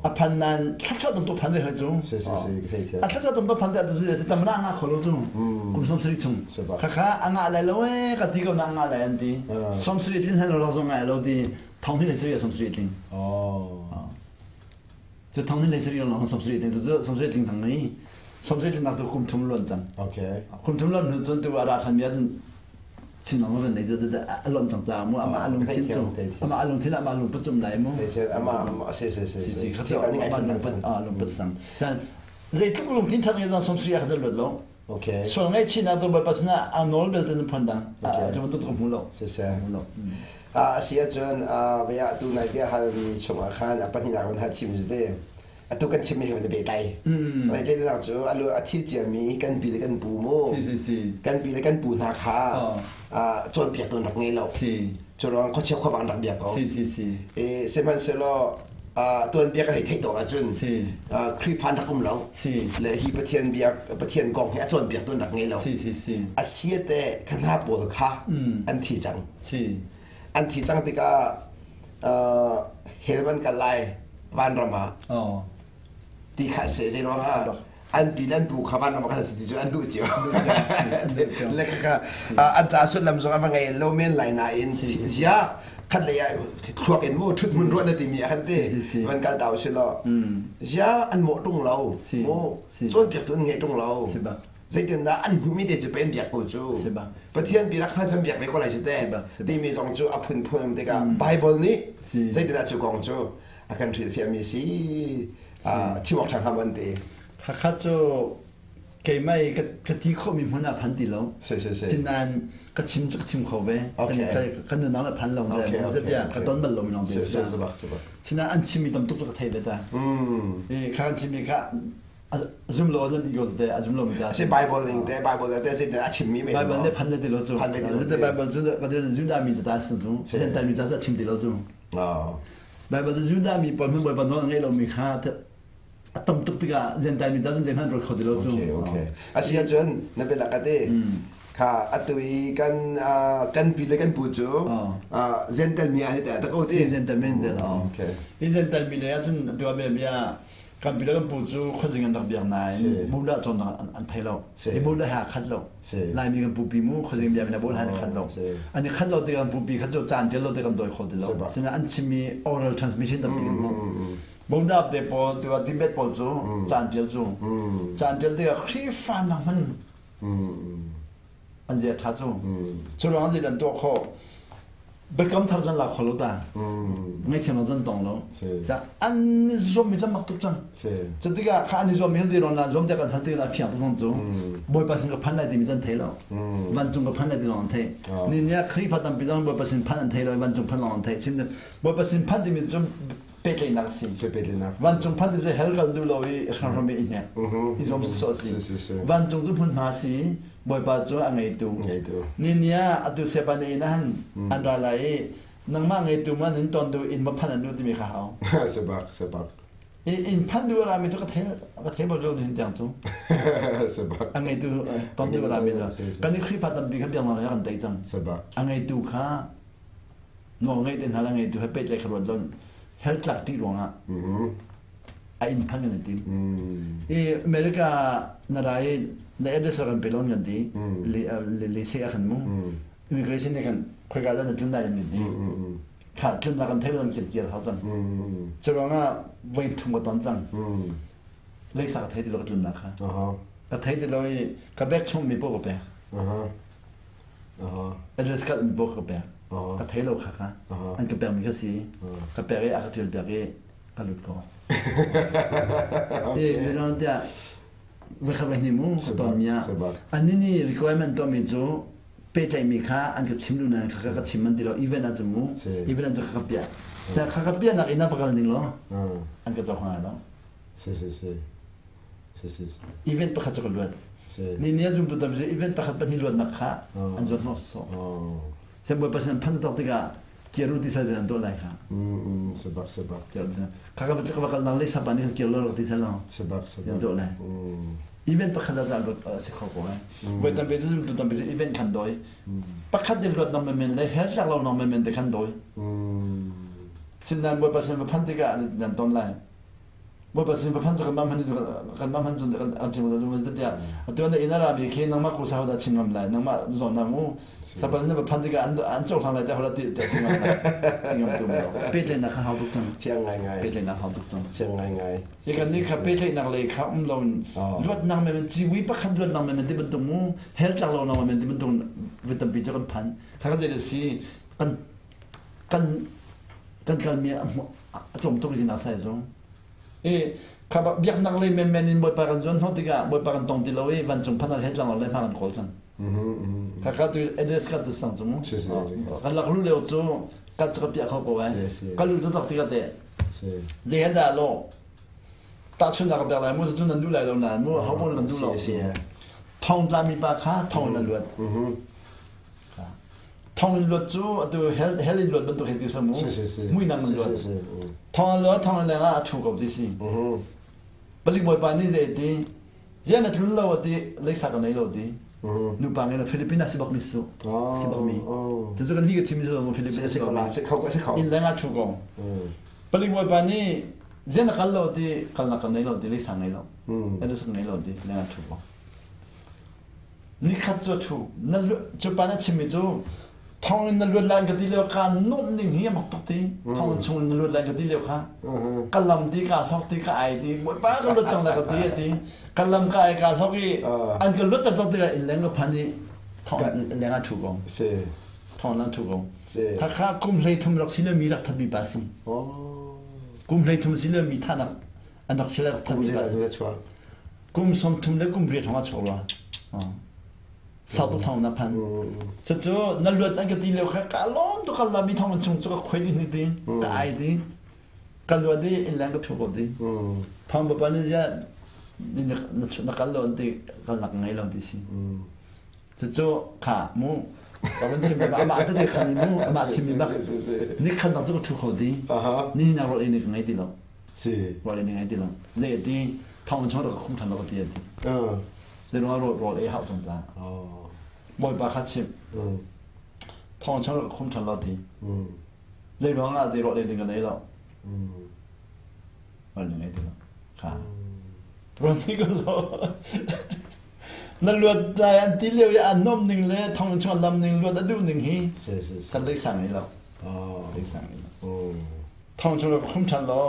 A phan nan thluachuah tam tuk phan ve hoi cu. A thluachuah tam tuk phan te atu su tam ra nga kho lo cu. Kum 30 chung. Kha kha a ngah lai lo e ka ti ko na ngah lai an ti. 30 tlin hlan lo zong ngai lo ti. Thong hi le sari 30 tling. Cu thong ni le sarih lawng 70 tling cu 70 tling cang i 70 tling nak tu kum thum luan cang. Kum thum luan hnu cun tu a ra ṭhan mi ahcun chin lawng ran nei tu a luan cang caah mu amah a lungthin cu amah a lungthin amah lungput cum lai mu. Amah si si si si kha cu amah lungput a lungput sang. Chan zeitluk lungthin ṭhat ngai zong 70 a kha luat lo. Okay. Sual ngaihchihnak tu Bawipa sinah a nawl belte na phuan dang. Cu bantuk cu ka hmu lo. Siseh. Hmu lo. A si ahcun vei ah tu nai bia halmi chungah khan a pahnihnak van hal chim cu te. Atu kan chimmi he van i pehtlai. Pehtlainak cu alu a thi ciami kan pi le kan pu mu. Si si si. Kan pi le kan pu hna kha cawnpiak tu rak ngei lo. Si. Cu ruang khuachia khuavang rak biak ko. Si si si. E sihmanhsehlaw tuanbia kan hei theih tawk ahcun Khrihfa an rak um lo. Si. Le hi Pathian biak Pathian kong hi a cawnpiak tu an rak ngei lo. Si si si. A siate kha hna pawl kha an thi cang. Si. An thi cang tikah hell van kal lai vanram ah. Oh. Ti kha se zei ruang ah an pi le an pu kha vanram ah khan si ti cu an duh cio. Le kha an ca sullam zong a va ngei lo men lai nain zia khat lei ah thluak in mu thut mun ruah na timi ah khan te van kal ta usih law zia an mawh tung lo mu cawnpiak tu an ngei tung lo zeitin dah an hmuhmi te cu pen biak ko cu Pathian biak kha chan biak ve ko lai cu te timi zong cu a phunphun um tikah Bible nih zeitin dah cu kong cu a kan hrilhfiahmi si thim awk ṭha hnga an ti Hakha cu keimah i ka ti khawhmi hmun ah phan ti lo. Si si si. Sinain ka chim cu ka chim kho ve. Okay. Kan nunang le phan lo okay, okay, ka ton bal lo mi lawng te. Si si bak si bak. Sinain an chimmi tam tuk cu ka thei ve ta. I kha an chimmi kha zum lo zan i ko te a zum lo mi ca. Si Bible ning te Bible te si te a chimmi me. Bible le phan le ti lo cu. Phan le ti lo. Bible cu ka dir Judah mi ta sin cu. Gentile mi ca sa chim ti lo cu. Bible cu Judah mi pawl hmun Bawipa nawl ngei lo mi kha a tam tuk tikah Gentile mi ta cun zeihmanh ruat kho ti lo cu. Okay, okay. A si ahcun na bialak ate kha atu i kan kan pi le kan pu cu Gentile mi an i tel tak ko ti. Si Gentile mi an tel. Okay. Hi Gentile mi le ahcun tu ah bia kan pi le kan pu cu khuazing an rak biak nain Buddha cawnnak an thei lo. Hi Buddha he aa khat lo. Laimi kan pupi mu khuazing bia mi Buddha he an khat lo. An i khat lo tikah kan pupi kha cu caan ṭial lo tikah kan dawi kho ti lo. Sinain an chimmi oral transmission tampi kan hmuh. Bondap te pawl tu Tibet pawl cu caan ṭial cu caan ṭial tikah Khrihfa nak hman an zia ṭha cu cu ruang zei an tuah khawh biakam thar cun la kho lo ta ngaihthiam lo cun tong lo an i zuam mi cu mak tuk cang cu tikah kha an i zuam mi kan zeiruang la zuam tiah kan hal tikah fiang tuk cang cu Bawipa sin ka phan lai timi cu an thei lo vancung ka phan lai ti lawng an thei ni ni ah Khrihfa tampi zong Bawipa sin phan an thei lo vancung phan lawng an thei chim Bawipa sin phan timi cu pehtlaihnak a si. Pehtlaihnak. Vancung phan cu hell kal duh lo i hramhram i hnek. I zuam sawh a si. Vancung cu hmunhma a si. Bawipa cu a ngeitu. Ngeitu. Ni ni ah atu sepa na inn ah han an ra lai i nangmah ngeitu ma nin ton duh inn ma phan an duh timi kha hau. Sebak sebak. Inn phan duh ra mi cu ka thei ka thei bal lo hin tiang cu. Sebak. A ngeitu ton duh ra mi kan i Khrihfa tampi kha biaknak kan tei cang. Sebak. A ngeitu kha nawl ngeih te hna le ngeitu he pehtlaih kha ruat lon hell tlak ṭih ruangah a inn phan kan i tim. I America na ra i na address kan pe lon kan ti le le se a kan mu immigration ne kan khoika dah na tlun lai an ti kha tlun na kan thei lon kir kir hau cang cu ruangah voi thum ka ton cang leisa ka thei ti lo ka tlun na kha ka thei ti lo i ka bag chung mi po ka pek Address card mi paoh ka pek. Ka thei lo kha kha. An ka pekmi kha si. Ka pek i a ka ṭial piak i ka lut ko. I zeiruang tiah. Voi khat voi hnih mu ka ton mi ah anni nih requirement tuahmi cu pehtlaihmi kha an ka chim lu nain kha ka chim an ti lo event ah cu mu event ah cu kha ka piah kha ka piah nak in a va kal ning law an ka cohlang lai lo. Si si si. Si si si. Event pakhat cu ka luat. Ni ni a zumtu tam event pakhat pahnih luatnak kha an zuat hnawh sawh. Sem Bawipa sin an phan tak tikah kiaru ti sal an tuah lai kha. Sebak sebak. Kha ka ka va kal nang le sapa nih kiar lo ti sal lo. Sebak sebak. An tuah lai. Event pakhat ah luat si kho ko ai. Voi tampi cu zumtu tampi cu event khan doi. Pakhat din luat nong men le hel tlak lo nong men te khan doi. Sinan Bawipa sin va phan tikah nan ton lai. Bawipa sin va phan cu kan mah hman kan mah hman cun kan chim lo cu tiah atu na inn a rami khi nangmah ku sa hodah chim ngam lai nangmah zawn na mu sapal na va phan tikah an an cohlang lai tiah hodah ti ti ngam lai ti ngam tu lo pehtlaihnak kha hau tuk cang fiang ngai ngai pehtlaihnak hau tuk cang fiang ngai ngai hi kan nih kha pehtlaihnak lei kha um lo luatnak men ciwi pakhat luatnak men ti bantuk mu hel tlak lo nak men ti bantuk voi tampi cu kan phan kha kan zei si kan kan kan kalmi a tlawm tuk in sai zong e kha biaknak lei menmen in Bawipa kan zuan hnawh tikah Bawipa kan tong ti lo i vancung phan he tlang le hma kan kawl cang kha kha tu address ka cu sang cu mu kan lak lu leo cu ka ka piah kho ko ai ka lu tak tikah te zei han dah lo tahchunnak ka pek lai mu cu nan duh lai lo na mu ho pon kan duh lo thong tla mi pa kha thong na luat Thong in luat cu atu hell hell in luat bantuk hei ti sa mu. Mui nang in luat. Thong in luat thong in leng ah a thu ko ti si. Palik bawipa nih zei ti zian na tlun lo ti leisa ka nei lo ti. Nupa ngei lo Philippines si bak mi su. Si bak mi. Cu cu kan li ka chim mi su Philippines si bak mi. In leng ah thu ko. Palik bawipa nih zian na kal lo ti kal na ka nei lo ti leisa ngei lo. Na ngei lo ti leng ah thu ko. Nikhat cu a ṭhu. Na cu pa na chimmi cu thong in na luat lai ka ti lio kha nuamh ning hi a mak tuk ti. Thong in chung in na luat lai ka ti lio kha ka lam ti ka hlok ti ka ai ti bawipa ka luat cang lai ka ti a ti. Ka lam ka ai ka hlok i an ka luat taktak tikah inn leng ka phan i thong leng ah ṭhu ko. Thong lang ṭhu ko. Khakha kum 33 rak si le mi rak thatmi pa si. Kum 33 si le mi thahnak an rak fial rak thatmi pa si. Kum 30 le kum 8 hrawng ah chuak rua. Sau tuk thong na phan. Cucu na luat an ka ti lio kha ka lawm tuk ka lami thong chung cu ka khoi ding ti ka ai ti ka luat i inn leng ka thu ko ti. Thong papa nih ziah na kal lo an ti kal nak ngei lo ti si. Cucu kha mu ka van chim ba amah tete khan mu amah chim mi bak ni khan dang cu ka thu kho ti. Ni nak rol ei ni ka ngei ti lo. Si. Rawl ei ngai ti lo. Zei ti thong chung rak khum than lo ka ti ti. Zei ruang rawl rawl ei hau chung ca. Bawipa kha chim. Thong chung rak khum than lo ti. Zei ruang ah ti rawl ei ding ka nei lo. Rawl ei ngai ti lo. Kha. Rawl ni ko lo. Na luat lai an ti lio i an nom ning le thong chung lam ning luat a duh ning hi. San lei sang ei lo. Lei sang ei lo. Thong chung ka khum ṭhan law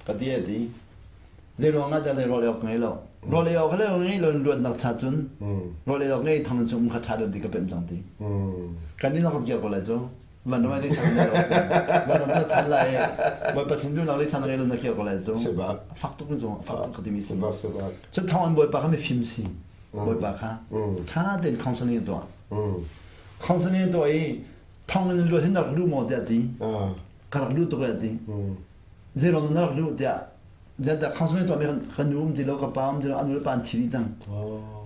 ka ti a ti. Zei ruang ah dah le rawl ei awk ngei lo. Rawl ei awk le ngei lo in luatnak cha cun rawl ei awk ngei thong chung um kha ṭha deuh ti ka pemh cang ti. Kan nih zong kan kir ko lai cu. Van ram ai sang ngei lo. Van ram phan lai Bawipa sin duhnak lei sang ngei lo na kir ko lai cu. Fak tuk cu fak tuk ka timi si. Cu thong an Bawipa kha mifim si. Bawipa kha ṭha tein counseling tuah. Counseling tuah i thong in luat hin na rak duh maw tiah ti ka rak duh tuk a ti zeiruang na rak duh tiah zedah counseling tuahmi ka nu um ti lo ka pa um ti lo anu le pa an thi dih cang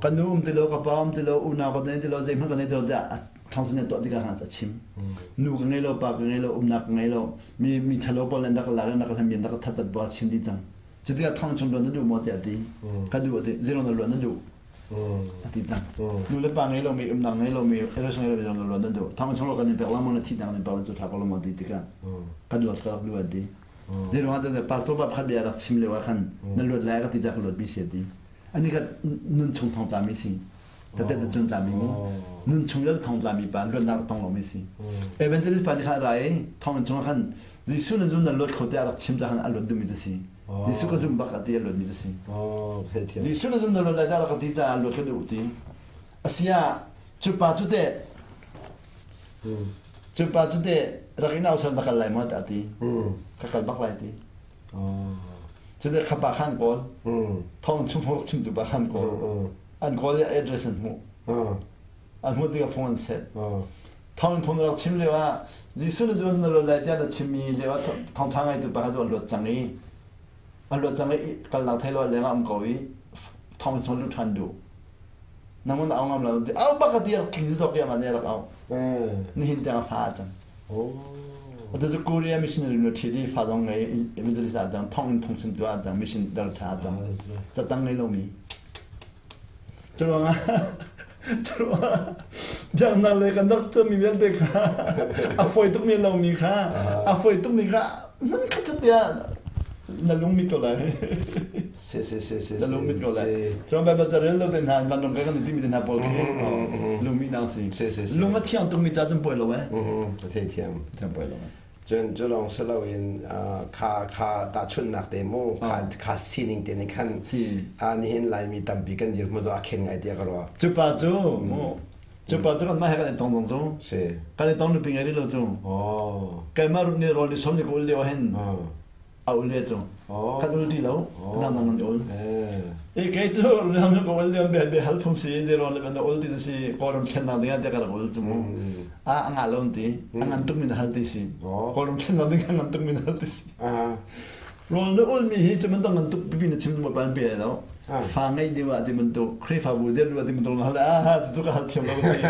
ka nu um ti lo ka pa um ti lo unau ka nei ti lo zeihmanh ka nei ti lo tiah counseling tuah tikah khan a chim nu ka ngei lo pa ka ngei lo umnak ka ngei lo mi mi ṭhalo pawl rak lak in rak hlam in rak that bu chim dih cang cutikah thong chung luan na duh maw tiah ti ka duh a ti zeiruang na luan na duh a ti cang. Nu le pa ngei lomi, umnak ngei lomi, eros ngei lomi zong luan nan duh. Thong chung kan in pek lengmang na thihnak in pek cu tha ko lo maw ti tikah kan luat ka rak luat di. Zei ruang ah pastor pa pakhat bia rak chim lio ah khan na luat lai ka ti ca ka luat mi si ti. Ani ka nun chung thong tla mi si. Tate ta chun tla mi mu. Nun chung yal thong tla mi pa luatnak tong lo mi si. Evangelist pa nih khan rai thong chung khan Jesuh na zun na luat kho te a rak chim ta khan a luat duhmi cu si. Jesuh ka zum bak a ti a luatmi cu si. Jesuh na zum na luat lai dah ka ti caah luat ka duh ti. Asia cu pa cu teh cu pa cu teh rak in ausal na kal lai maw tiah a ti. Ka kal bak lai ti. Cu te khapa khan kawl. Thong chung phung chimtu pa khan kawl. An kawl i address an hmuh. An hmuh tikah phung an set. Thong phung rak chim lio ah Jesuh na zuan na luat lai tiah na chimmi lio ah thawngṭha ngaitu pa kha cu a luat cang i a luat cang i kalnak thei lo leng ah um ko i thong chung lut ṭhan duh. Nang na au ngam lo ti au bak ka ti rak tli zawk i amah nih a rak au. Nihin tiang a fa a cang. Atu cu Korea missionary nu ṭhit i fa zong ngei evangelist ah cang thong in phungchimtu ah cang mission director ah cang catang ngei lomi. Curuangah curuangah biaknak le kan rak tuahmi vialte kha a fawi tukmi lomi kha a fawi tukmi kha hmun khat tiah na lung mit ko lai. Si si si si Na lung mit ko lai. Cun Baibal ca rel lo te hna vanlawng kai kan timi te hna pawl khi lungmi nang si. Si si si. Lung a thiang tukmi ca cun poi lo eh. A thei thiam. Thiam poi lo eh. Cun cu lawng si loin kha kha tahchunhnak te mu kha kha sining te nih khan si nihin Laimi tampi kan dirhmun cu a khen ngai tiah ka ruah. Cu pa cu mu cu pa cu kanmah he kan i tong dong cu. Si. Kan i tong nupi ngei rih lo cu. Oh. Keimah nih rawl ni som ni ka ul lio hin a ul ve cu kan ul ti lo zang dang nan ul e kei cu ram ka ul liam be be hal phung si je ron le na ul ti si kawlram thlennak ding ah te ka rak ul cu mu a anga lo ti a ngan tuk min hal ti si kawlram thlennak ding a ngan tuk min hal ti si rol na ul mi hi cu man dong ngan tuk pipi na chim mo pan pe lo fa ngei ding ah ti bantuk Khrihfabu dir ding ah ti bantuk hal a ha cu ka hal thiam lo ti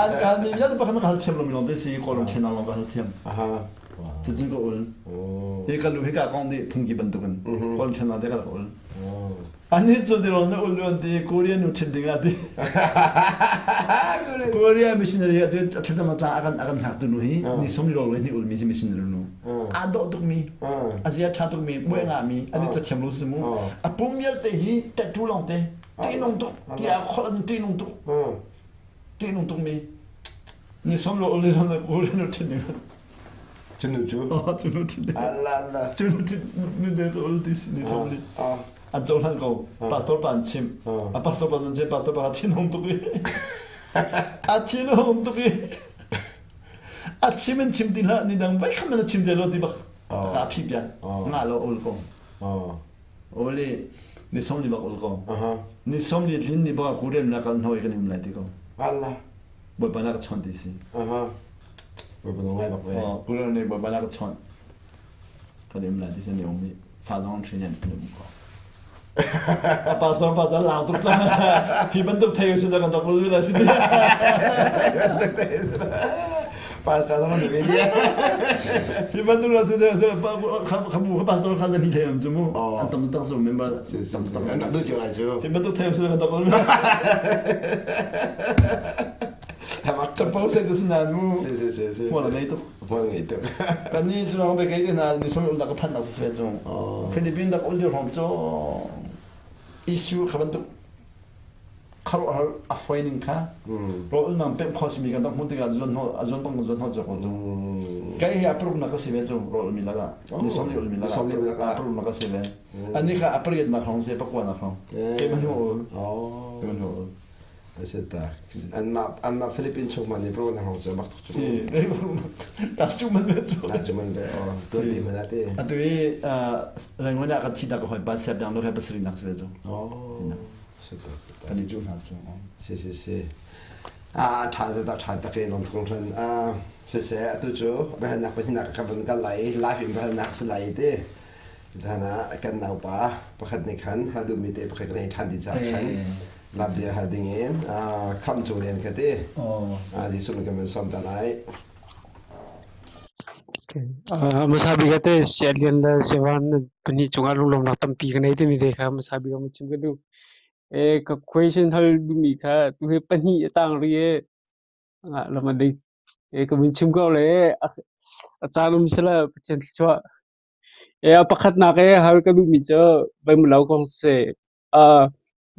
an ka hal mi vialte pakhat ka hal thiam lo mi long te si kawlram thlennak long ka hal thiam Cucu ka ul. Hi ka lu hi ka kong dih phungki bantukin kawl ṭhen te ka rak ul. Anih cu zero na ul luan ti Korean nu ṭhit ding ah ti. Korea missionary ah tu thlatama tla akan akan hak tu nu hi ni som ni rol ni ul mi si missionary nu. A dawh tuk mi, a zia ṭha tuk mi, muai nga mi, ani ca thiam lo si mu. A pum vialte hi tattoo long te, ṭihnung tuk, tia khol an ṭihnung tuk. Ṭihnung tuk mi. Ni som lo ul ni Korean nu ṭhit ding. Cunu cu? Cunu ṭhit ding. Allah Allah. Cunu ṭhit ni de ka ul ti ni som li. An cohlan ko. Pastor pa an chimh. A pastor pa an chimh. Pastor pa thin hung tuk i. A thin hung tuk i. A chim in chim ti hlah ni dang vai kham in a chim te lo ti bak. Ka phi piak. Nga lo ul ko. Oli ni som li bak ul ko. Ni som li tlin ni bak kurem na kal hnoi kan im lai ti ko. Allah. Bawipa na ka chawnh ti si. Bawipa na ngai bak ve. Kula nih Bawipa na ka chawnh. Kan im lai ti si ni um i fa zong ṭhin an um ko. A pastor pa cun lau tuk cang. Hi bantuk thei si kan rak ul la si ti. Pastor zong an ve dia. Hi bantuk la si ti khabu kha pastor kha zan hi thei am chu mu. An tam tak zu member tam tak. An du chu lai chu. Hi bantuk thei si kan rak ul. Capo se cu sinan mu. Si si si si. Hmual a ngei tuk. Hmual ngei tuk. Kan ni cu rang be kei te na ni soi ul dak phan nak se cu. Philippine dak ul hrom cu issue kha bantuk kharo har a foi ning kha ro ul nang pem kho simi kan dok hmun tikah zon ho a zon bang zon ho jo ko cu kai hi apruk na ka si ve cu ro ul mi laka ni som li ul mi laka apruk na ka si ve ani kha apriat nak hong se pakwa nak hong ke man ho ul ke man ho ul Asi tak. Anmah anmah Philippine chung man nih pro na hong cu bak tuk cu. Si, ta cu man ve cu. Ta cu man ve. Oh, tuan di man ate. Atu i Rangoon ah ka thi ta ka hoi pa siap dang lo he pasari nak si ve cu. Oh. Super super. Kan i cu hna cu. Si si si. Ah tha ta tha ta ke long thong than. Ah si se atu cu bahanak pahinak ka ban ka lai live in bahanak si lai te. Zan ah kan naupa pakhat nih khan hal duhmi te pakhat kan hei ṭhan ti caah khan bia hal ding in khamh cung rian ka ti. Jesuh nih kan van sawm ta lai. Hmasa bik ah teh Sialian le Siavan pahnih cungah lunglawmhnak tampi ka nei timi te kha hmasa bik ah chim ka duh. Ka question hal duhmi kha tuhi pahnih a tang rih i lam a ding. Ka vun chim ko le a caan um sila Pathian thluachuah. A pakhatnak i hal ka duhmi cu Baibal kong si.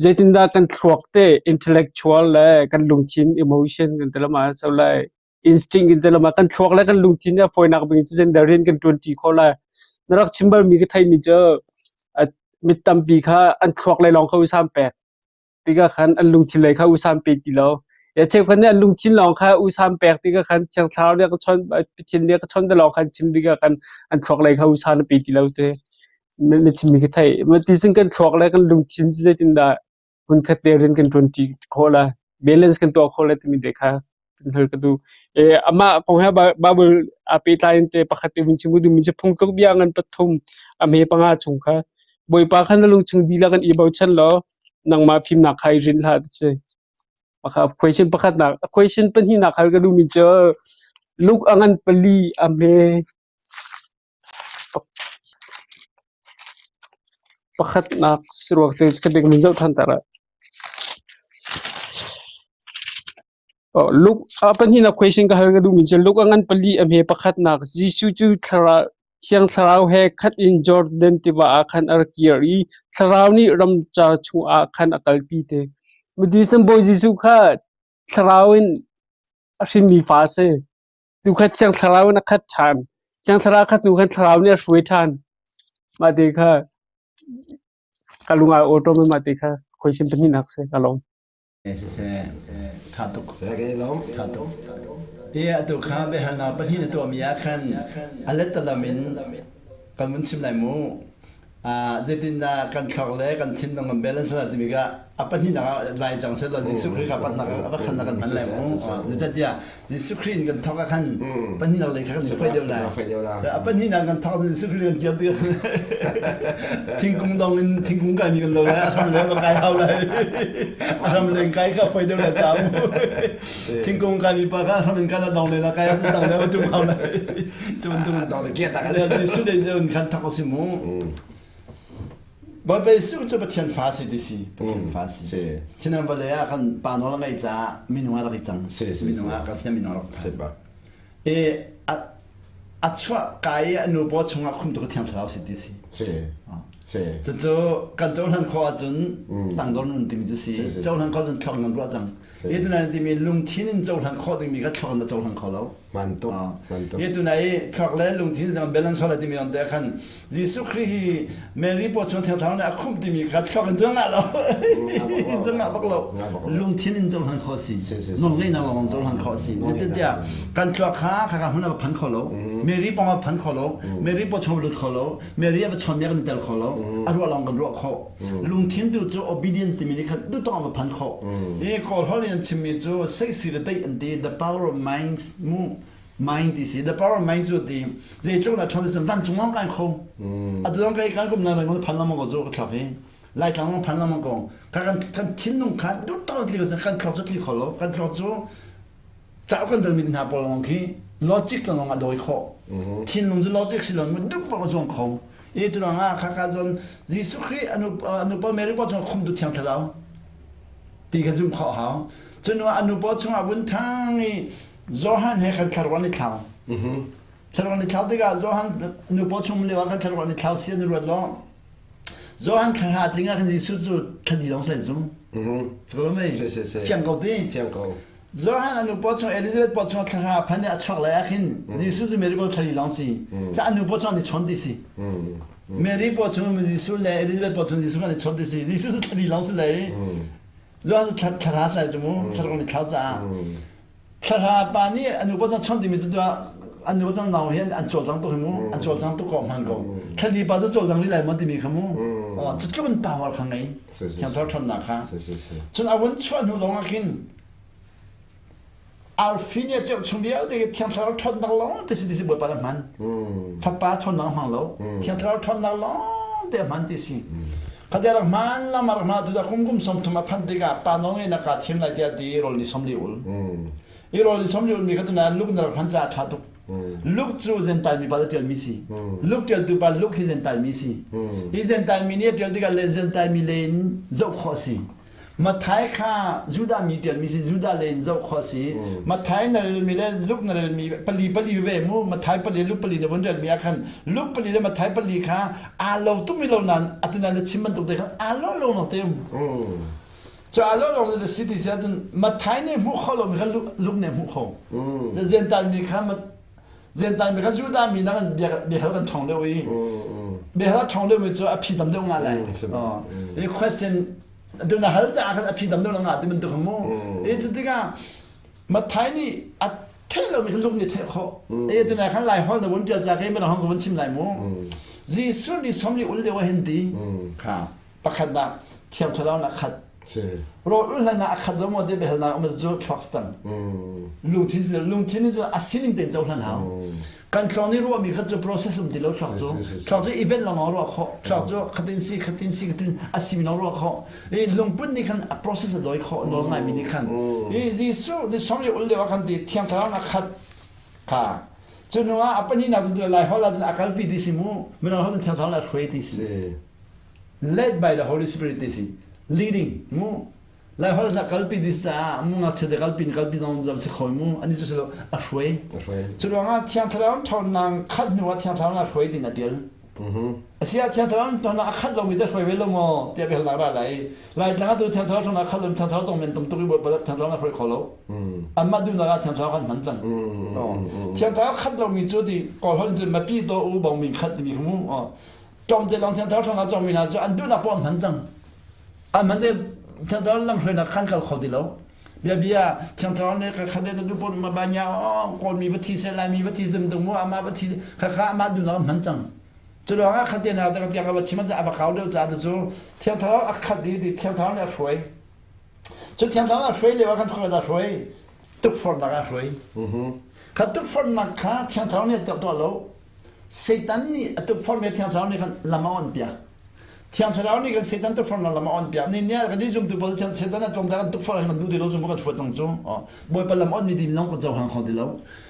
Zeitindah kan thluak te intellectual le kan lungthin emotion kan ti lama so lai instinct kan ti lama kan thluak le kan lungthin a fawinak bik cu zeitindah rian kan ṭuanṭi khawh lai. Na rak chim balmi ka theihmi cu mi tampi kha an thluak lei lawng kha usam pek. Tikah khan an lungthin lei kha usam pe ti lo. Ya cheukhat nih an lungthin lawng kha usam pek tikah khan Thiang Thlarau nih a ka chawnh, Pathian nih a ka chawnh ti lawng khan chim tikah khan an thluak lei kha usa na pe ti lo te. Na chimmi ka theih. Ma ti cun kan thluak le kan lungthin cu zeitindah hmunkhat te rian kan ṭuanṭi khawh la, balance kan tuah khawh la timi te kha kan hal ka duh. Amah kong he Bible aa pehtlai in te pakhat te vun chim ka duhmi cu phungtluk bia ngan pathum a hme panga chung kha Bawipa kha na lungchung dihlak in i bochan law nangmah fimnak kha i rinh hlah ti si. Pakhat question pakhatnak question pahnihnak hal ka duhmi cu Luke a ngan pali a hme Pakhatnak saruak cu ka bik min zoh ṭhan ta lai. Luke a pahnihnak question ka hal ka duhmi cu Luke a ngan pali a hme pakhatnak Jesuh cu thlarau Thiang Thlarau he khat in Jordan tiva ah khan a ra kir i Thlarau nih ramcar chungah khan a kalpi te. Midisen Bawi Jesuh kha Thlarau in a hrinmi fa a si. Tukhat Thiang Thlarau in a khat ṭhan. Thiang Thlarau khat hnu khan Thlarau nih a hruai ṭhan. Mah te kha ka lung aa awṭawm i mah te kha question pahnihnak si ka lawm. Siseh, ṭha tuk. Ṭha tuk. Hi atu kha biahalnak pahnih na tuahmi ah khan a lettalam in kan vun chim lai mu. Zeitindah kan thluak le kan thinlung kan balance lai timi kha a pahnihnak ah vai cang seh law Jesuh Khrih kha pannak a pakhatnak kan hman lai mu. Zeicahtiah Jesuh Khrih in kan thawk ah khan pahnihnak lei kha kan fai deuh lai. A pahnihnak kan thawk Jesuh Khrih kan kir tik thingkung dong in thingkung kai mi kan lo lai a hram leng kai hau lai a hram leng kai kha fai deuh lai ca mu thingkung kai mi pa kha hram in kan dong le la kai dong le tum hau lai cu bantuk dong le kia tak Jesuh le kan thawk si mu Bawipa Jesuh cu Pathian fa si ti si Pathian fa si sinan vawlei ah kan pa nawl a ngeih caah minung ah rak i cang minung ah kan sin minung rak e a chuah kai i a nu paw chungah khumtu ka thiang thlarau si ti si cucu kan cohlan khawh ahcun tangdor nun timi cu si cohlan khawh cun thluak nan ruah cang hi tunai timi lungthin in cohlan khawh dingmi kha thluak na cohlan kho lo Man tuk. Man tuk. Hi tunai thluak le lungthin zong balance la timi on te khan Jesuh Khrih hi Mary paw chung thiang thlarau nih a khumh timi kha thluak in cun ngah lo. Cun ngah bak lo. Lungthin in cohlan khawh si. Nawlngeihnak lawng cohlan khawh si. Zeicahtiah kan thluak kha kha ka hmun a phan kho lo. Mary pong a phan kho lo. Mary paw chung lut kho lo. Mary a va chawn kan tel kho lo. A ruah lawng kan ruah khawh. Lungthin tu cu obedience timi nih khan duhtawng a phan khawh. Hi Kawl holh in an chimmi cu seksi le deih an ti the power of mind mu mind ti si the power of mind cu ti zeitluk na ṭhawn cun vancung lawng kai kho. Atu zong kai kan kum na reng phan lengmang ko cu ka thlak hi. Laitlang lawng phan lengmang ko. Ka kan kan thinlung kha duhtawng tli ko kan thluak cu tli kho lo. Kan thluak cu cauk kan relmi hna pawl lawng khi logic lawng a dawi khawh thinlung cu logic si lo duh paoh a zuang kho i cu ruangah khakha cun Jesuh Khrih anu pa Mary pa chung khumtu thiang thlarau ti kha zum khawh hau cun anu paw chungah vun thang i Johan he khan thlarau an i thlau thlarau an i thlau tikah Johan nu paw chung lio ah khan thlarau an i thlau si an ruat lo Johan thla tling ah khan Jesuh cu thla lawng sai zum fiang ko ti fiang ko Johan anu paw chung Elizabeth paw chung thla phan a chuak lai ah khin Jesuh cu Mary paw thla lawng si sa anu paw chung ni chon ti si Mary paw chung Jesuh le Elizabeth paw chung Jesuh kan i chon ti si Jesuh cu thla lawng si lai Johan cu thla sai cu mu thla ni thlau caah thla pa nih anu paw chung chon timi cu anu paw chung nau hian an cawlcang tuk hi mu an cawlcang tuk ko hman ko thla pa cu cawlcang li lai mon timi kha mu cu tluk in power kha ngei thiang thar ṭhawnnak kha cun a vun chuah hnu lawng ah khin arfi nih a ceuh chung vialte khi thiang thlarau ṭhawnnak lawng te si ti si Bawipa na hman fapa ṭhawnnak hmang lo thiang thlarau ṭhawnnak lawng te a hman ti si khatia rak hman lam rak hman tu kum kum 30 a phanh tikah pa nawl ngei na ka thim lai tiah ti rawl ni 40 ul i rawl ni 40 ul mi kha tu na luk na rak hman caah ṭha tuk Luk cu Zentail mi pa ṭial mi si. Luk ṭialtu pa Luk hi Zentail mi si. Hi Zentail mi nih a ṭial tikah le Zentail mi le in zoh khawh si. Matthai kha Judah mi ṭial mi si, Judah le in zoh khawh si. Matthai na rel mi le Luke na rel mi pali pali ve mu. Matthai pali Luke pali na vun rel mi ah khan Luke pali le Matthai pali kha aa lo tuk mi lo nain atu na chim bantuk te khan aa lo lo nak te um. Cu aa lo lawng le si ti si ahcun Matthai nih hmuh kho lomi kha Luke nih hmuh kho. Zentail mi kha Zentail mi kha Judah mi nak in biahal kan ṭhawng deuh i biahal a ṭhawng deuhmi cu a phi tam deuh nga lai. I question dun a hal caah khan a phi tam deuh nga ti bantuk mu. I cu tikah Matthai nih a theih lomi kha Luke nih theih khawh. I tunai khan Lai holh na vun ṭial ca ke mana hong ka vun chim lai mu. Jesuh nih 40 ul lio ah hin ti kha pakhatnak Thiang Thlarau nak khat rawl ul hlan ah a khat lo maw ti biahalnak um cu thluak cang lungthin lungthin cu a sining tein cohlan hau kan tlawng nih ruahmi kha cu process um ti lo thluak cu thluak cu event lawng ruah khawh thluak cu khatin si khatin si khatin a simi lawng ruah khawh i lungput nih khan a process a dawi khawh nawl ngaimi nih khan i Jesuh nih 40 ul lio ah khan ti Thiang Thlarau nak khat kha cu hnu ah a pahnihnak cu lai hol ah cun a kalpi ti si mu minung hol cun Thiang Thlarau le hruai ti si led by the Holy Spirit ti si leading mu lai hol sa kalpi ti sa mu ngakchia te kalpi kalpi zong zong si khoi mu ani cu silo a hruai cu ruangah Thiang Thlarau ṭhawnnak khat hnu ah Thiang Thlarau na hruai din a ṭial Asia Thiang Thlarau ṭhawnnak a khat lomi te hruai ve lo maw tiah biahalnak ra lai lai tlang atu Thiang Thlarau ṭhawnnak khat lo Thiang Thlarau tong men tam tuk i Bawipa Thiang Thlarau na hruai kho lo anmah duhnak ah Thiang Thlarau kan hman cang Thiang Thlarau khat lomi cu ti kawl holh cun mapi to u bong min khat timi kha mu tlawm te lawng Thiang Thlarau ṭhawnnak cawngmi hna cu an duhnak poah an hman cang an hman te Thiang Thlarau lamhruainak khan kal kho ti lo bia bia Thiang Thlarau nih ka khat te du pon ma ba nya kawl mi va thi se lai mi va thi dum dum mu ama va thi kha kha ama duhnak an hman cang cu ruangah khat te na ta tiang ka va chim a va kau deuh ca cu Thiang Thlarau a khat di ti Thiang Thlarau nih a hruai cu Thiang Thlarau a hruai lio ah khan khoi da hruai tukforhnak a hruai kha tukforhnak kha Thiang Thlarau nih a tuah lo Satan nih a tukforhmi Thiang Thlarau nih khan lam a on piak. Thiang Thlarau nih kan Satan tukforhnak lam a on piak. Ni nia kan zumtu pawl Thiang Satan a tlawm kan tukforh kan duh ti lo zum kan fuat cang cu. Bawipa lam on mi dim long kan cohlang kho ti lo.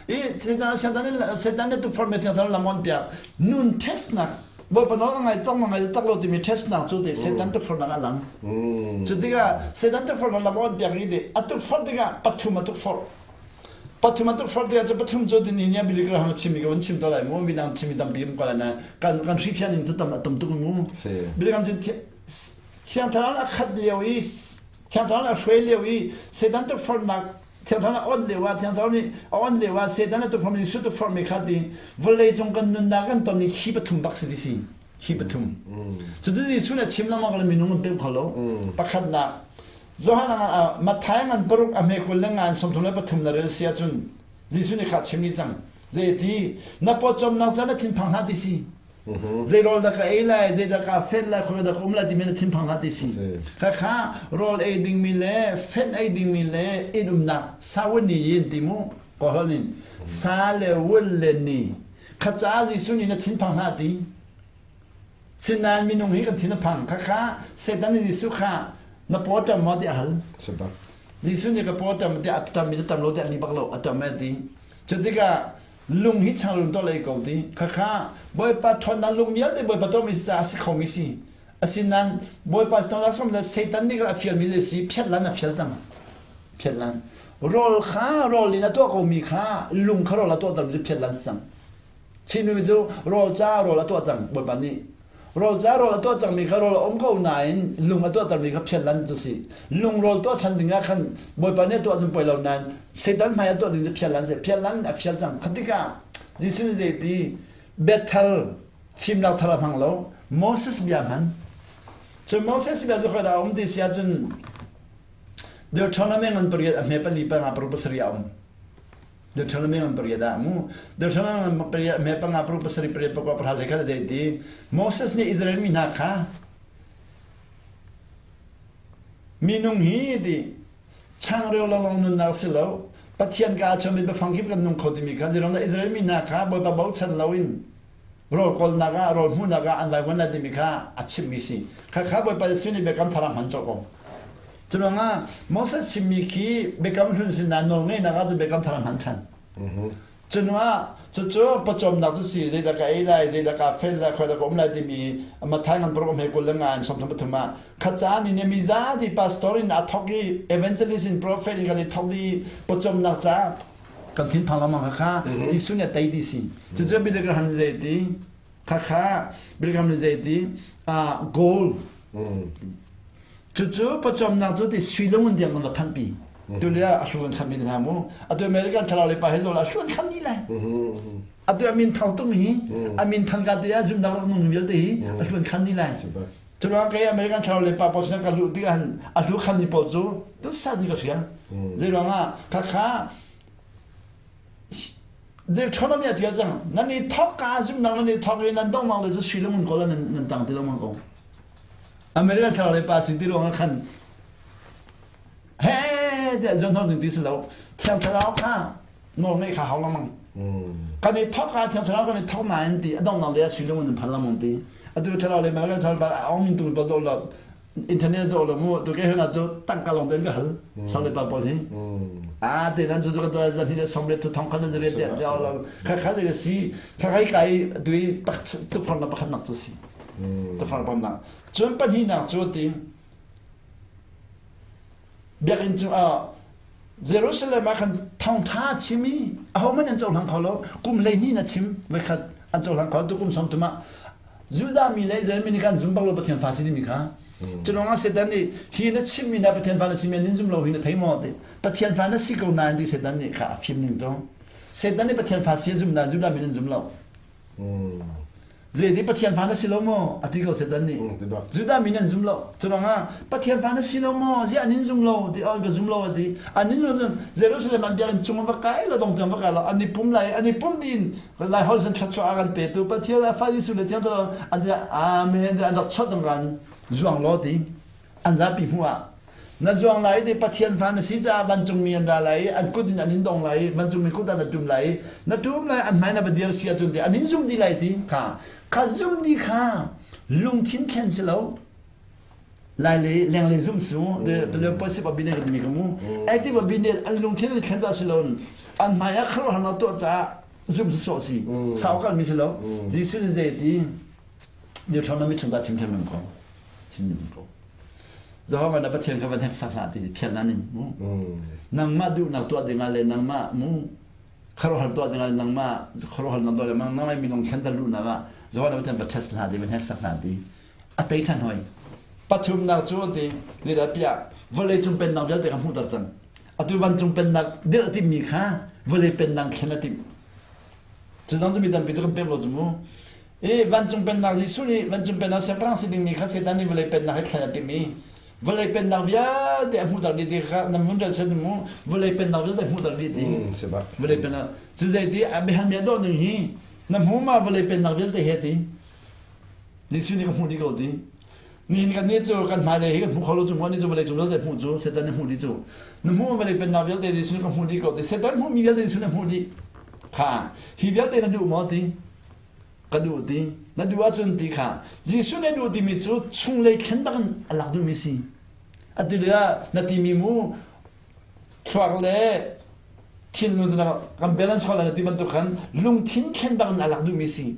I Satan Satan Satan nih tukforhmi Thiang Thlarau lam on piak. Nun test nak Bawipa nawl ngai tak ma ngai tak lo timi test nak cu te Satan tukforhnak a lang. Cu tikah Satan tukforhnak lam on piak i de a tukforh tikah pathum a tukforh. Pathum an tukforh tikah cu pathum cu din in Billy Graham a chimmi ka van chim to lai mu midang chimmi tampi um ko lai na kan kan hrifian in cu tam a tam tuk mu Billy Graham cu Thiang Thlarau a khat lio i Thiang Thlarau a hruai lio i Satan tukforhnak Thiang Thlarau a on lio ah Thiang Thlarau nih a on lio ah Satan a tukforh mi Jesuh tukforh mi kha ti vawlei cung kan nunnak kan ton ni hi pathum bak si ti si hi pathum cu ti Jesuh nih a chim lengmang ko minung an pem kho lo pakhatnak Johan ah Matthai ngan paruk a hme 20 le nga in 33 na rel si ahcun Jesuh nih kha chim ni cang. Zeiti na pawcawmnak ca na thinphang hlah ti si. Zei rawl dah ka ei lai, zei dah ka fen lai, khoi dah ka um lai timi na thinphang hlah ti si. Khakha rawl ei dingmi le fen ei dingmi le inn umnak sa wan ni yin ti mu kawlholh in sa le wun le ni kha ca Jesuh nih na thinphang hlah ti. Sinain minung hi kan thin a phang. Khakha Satan nih Jesuh kha na paw ṭam maw ti a hal. Jesuh nih ka paw ṭam ti a ṭam mi cu ṭam lo ti a ni bak lo a ṭam e ti. Cu tikah lung hi changrun to lei ko ti. Khakha Bawipa ṭhawnnak lung vialte Bawipa tuahmi caah a si khomi si. Asinain Bawipa ṭhawnnak som le Satan nih a fialmi le si phiat lan a fial cang. Phiat lan. Rawl kha rawl in a tuah komi kha lung kha rawl a tuah termi cu phiat lan si cang. Chinmi cu rawl ca rawl a tuah cang Bawipa nih. Rawl ca rawl a tuah cangmi kha rawl a um ko nain lung a tuahtermi kha phiat lan cu si. Lung rawl tuah ṭhan ding ah khan Bawipa nih a tuah cun poi lo nain Satan hmai a tuah ding cu phiat lan si. Phiat lan a fial cang. Kha tikah Jesuh nih zeiti biathar fimnak thar a hmang lo. Moses bia hman. Cun Moses bia cu khoi dah a um ti si ahcun Deuteronomy ngan pariat a hme pali panga paruk pasarih a um. Deuteronomy ngan pariat ah mu Deuteronomy ngan pariat me panga paruk pasarih pariat pakua pahra hlei khat zei ti Moses nih Israel mi hna kha minung hi ti changreu lawnglawng nunnak si lo Pathian ka chom i biafang kip kan nung kho timi kha zeiruang dah Israel mi hna kha Bawipa bochan loin rawl kawlnak ah rawl hmuhnak ah an vaivuan lai timi kha a chimmi si kha kha Bawipa Jesuh nih biakam thar ah hman cawk ko Curuangah Moses chimmi khi biakam hlun sinah nawlngeihnak ah cun biakam thar a hman ṭhan. Cunuah cucu pawcawmnak cu si zeidah ka ei lai, zeidah ka fel lai, khoi dah ka um lai timi Matthai ngan paruk hme 20 le nga in 33 ah kha caan in mi zapi pastor in a thok i evangelist in prophet in kan i thok i pawcawmnak ca kan thinphang lengmang kha Jesuh nih a tei ti si. Cucu Billy Graham zei ti kha kha Billy Graham zei ti goal Cucu pawcawmnak cu ti sui le ngun tiang kan va phanhpi. Tulio a hlu an khammi hna mu. Atu American thlarau le pa hi zola hlu an kham dih lai. Atu a min thang tung hi, a min than ka te ah zumnak rak nung vialte hi a hlu an khan dih lai. Curuang kei American thlarau le pa pawl sinah ka luh tikah a hlu khammi pawl cu tu sat ni ka hrial. Zei ruangah khakha Deuteronomy a ṭial cang. Nan i thawk ka zumnak nan i thawk i nan donghnak le cu sui le ngun ko la nan tang ti lengmang ko. American thlarau lei pa si ti ruangah khan he tiah John Hong ti si lo. Thiang Thlarau kha nawl ngeih kha hau lengmang. Kan i thawk ka Thiang Thlarau kan i thawk nain ti a donghnak le sui le ngun nan phan lengmang ti. Atu thlarau lei American thlarau pa aung min tung pa zo lo internet zo lo mu tu ke hna cu tangka long ten ka hal sang le pa pawl hi a te nan cu ka to zan hi le som le thong khan zare te ya lo kha kha zare si kha kai kai tui pak tu fang na pakhat nak chu si tu fang pam na chun pan hi nak chu ti biakinn chu a Jerusalem ah khan thawngtha chimi aho man an cohlang kho lo kum hleihnih na chim voikhat an cohlang kho tu kum som tuma Judah mi le Israel mi nih kan zum bak lo Pathian fa si timi kha culong ah Satan nih hi na chimmi na Pathian fa na simi an zum lo hi na thei maw ti Pathian fa na si ko nain ti Satan nih kha a fim ning cu Satan nih Pathian fa si a zum na Judah mi nan zum lo Zeiti Pathian fa na si lo maw? A ti ko Satan nih. Judah mi nan zum lo. Curuangah Pathian fa na si lo maw? Ziah an in zum lo? Ti an ka zum lo a ti. An in zum cun Jerusalem an biakinn chung va kai lo dong tiang va kai lo an i pum lai an i pum din lai hol san thluachuah a kan petu Pathian a fa Jesuh le thiang thlarau an ti amen an rak chawt cang kan zuang lo ti an zapi hmuh ah Na zuang lai i Pathian fa na si caah vancungmi an ra lai i an kut in an in dong lai i vancungmi kut ah na ṭum lai i na ṭum lai an hmai na va dir si ahcun ti an in zum dih lai ti kha kha zum dih kha lungthin thlen si lo lai le lenglei zum su de de posip abine ka mi ka mu active abine an lungthin an thlen ta si lo an hmai ah kharuahar na tuah caah zum su so si sau kal mi si lo Jesuh nih zei ti Deuteronomy chung ta chim them ko chim ko Jehovah na Pathian kha van heksak hlah ti phiat nan in mu. Nangmah duhnak tuah dingah le nangmah mu khuaruahhar tuah dingah le nangmah khuaruahhar nang tuah dingah nangmah minung thlen luhnak ah Jehovah na Pathian va test hlah ti van heksak hlah ti a tei ṭhan hoi. Pathumnak cu ti dira piah vawlei cung pennak vialte kha hmuhter cang. Atu vancung pennak dirh a timmi kha vawlei pennak thlen a timh. Cu zong cu mi tampi cu kan pek lo cu mu. I vancung pennak Jesuh nih vancung pennak siangpahrang si dingmi kha Satan nih vawlei pennak he thlen a timh i vawlei pennak vialte a hmuhter dih ti kha nan vun rel sen mu vawlei pennak vialte a hmuhter dih ti vawlei pennak cu zeiti a biahal mi a dawh ning hi na hmu ma vawlei pennak vialte he ti Jesuh nih ka hmuh dih ko ti nihin kan nih cu kan hmailei hi kan hmu kho lo cu mu ni cu vawlei cung vialte hmuh cu Satan nih hmuh dih cu na hmu vawlei pennak vialte Jesuh nih ka hmuh dih ko ti Satan hmuh mi vialte Jesuh nih hmuh dih kha hi vialte na duh maw ti Ka duh ti. Na duh ahcun ti kha. Jesuh nih a duh timi cu chunglei thlen bak in a lak duhmi si. Atu lio ah na timi mu thluak le thinlung kan balance kho la na ti bantuk khan lungthin thlen bak in a lak duhmi si.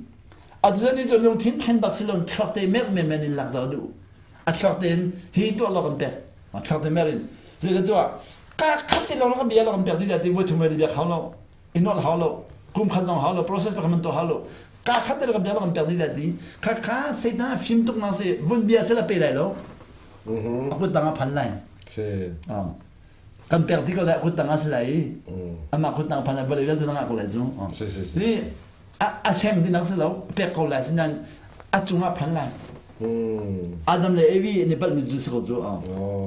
Atu ni cu lungthin thlen bak si lo thluak te mer men in lak dah duh. A thluak tein hi tuah lo kan pek. A thluak te mer in. Zei tuah ka khat te lawng kan bia lo kan pek ti ti voi thum voi bia hau lo. I nolh hau lo kum khat zong hau lo process pakhat man tuah hau lo ka khat te ka bia kan pek dih lai ti kha kha Satan fim tuk nang si vun bia se la pe lai lo a kut tang a phan lai kan pek ti ko lai kut tang a si lai i amah kut tang phan lai vawlei vialte tang ah ko lai cu ni a hlem ti nang si lo pek ko lai sinan a cungah phan lai Adam le Evi ni palh mi cu si ko cu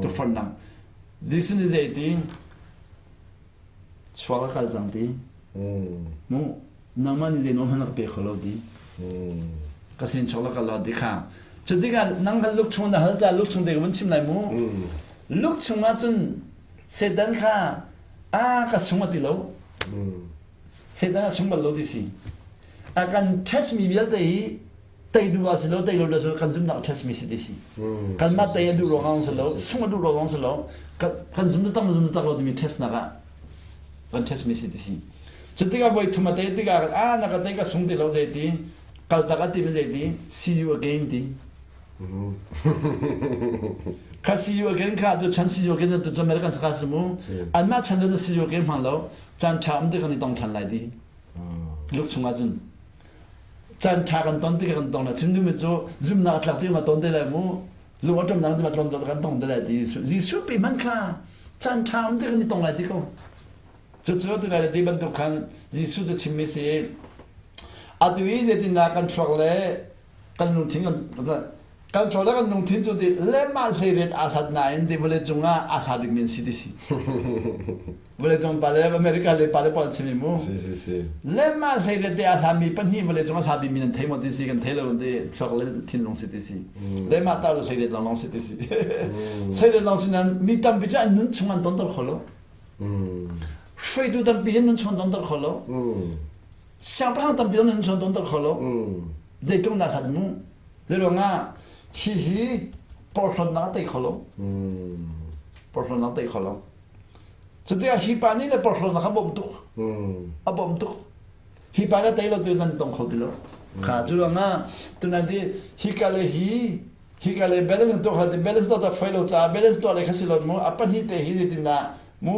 tu fon nang Jesuh nih zei ti Chuak a kal cang ti. Mu nangmah nih zei nawl hmanh na ka pe kho lo ti. Ka sin chuak la kal lo ti kha. Cu tikah nang kha luk chung na hal ca luk chung te ka vun chim lai mu. Luk chung ah cun Satan kha a ka sung a ti lo. Satan a sung bal lo ti si. A kan test mi vialte hi tei duh ah si lo tei lo si kan zumnak test mi si ti si kanmah tei a duh ruangah si lo sung a duh ruangah si lo kan zum tak zum tak lo timi test nak ah kan test mi si ti si cu tikah voi thum a tei tikah a na ka tei ka sung ti lo zei ti kal tak a ti mi zei ti see you again ti kha see you again kha tu chan see you again tu cu American saka si mu anmah chan le see you again hmang lo caan ṭha um ti kan i tong ṭhan lai ti luk chungah cun Caan ṭha kan ton tikah kan tong lai. Chim duhmi cu zumhnak a tlak tikah ma ton te lai mu. Lung a ṭamnak ti ma ton kan tong te lai ti Jesuh pe hmanh kha caan ṭha um tikah kan i tong lai ti ko. Cucu tu lai ti bantuk khan Jesuh cu chimmi si. Atu i zeitindah kan thluak le kan lungthin kan Kan thluak le kan lungthin cu ti lehmah hleiriat aa hlat nain ti vawlei cungah aa hla bikmi an si ti si. Vawlei cung pa le America le pa le pawl an chim i mu. Si si si. Lehmah hleiriat te aa hlami pahnih vawlei cung a hla bikmi nan thei maw ti si kan thei lo ti thluak le thinlung si ti si. Lehmah tar le hleiriat lawnglawng si ti si. Hleiriat lawng si nan mi tampi cu an nun chung an tonter kho lo. Hruaitu tampi hin nun chung an tonter kho lo. Siangpahrang tampi zong nan chuan tawn kho lo. Zeitluk na hlat mu. Zeiruangah hihi porhlawtnak a tei kho lo. Porhlawtnak a tei kho lo. Cutikah hi pa nih le porhlawtnak a bawmh tuk. A bawmh tuk. Hi pa nih a tei lo tu nan tong kho ti lo. Kha cu ruangah tunan ti hi ka le hi hi ka le balance tuah kha ti balance tuah ca foi lo ca balance tuah le kha si lo mu a pahnih te hi zeitindah mu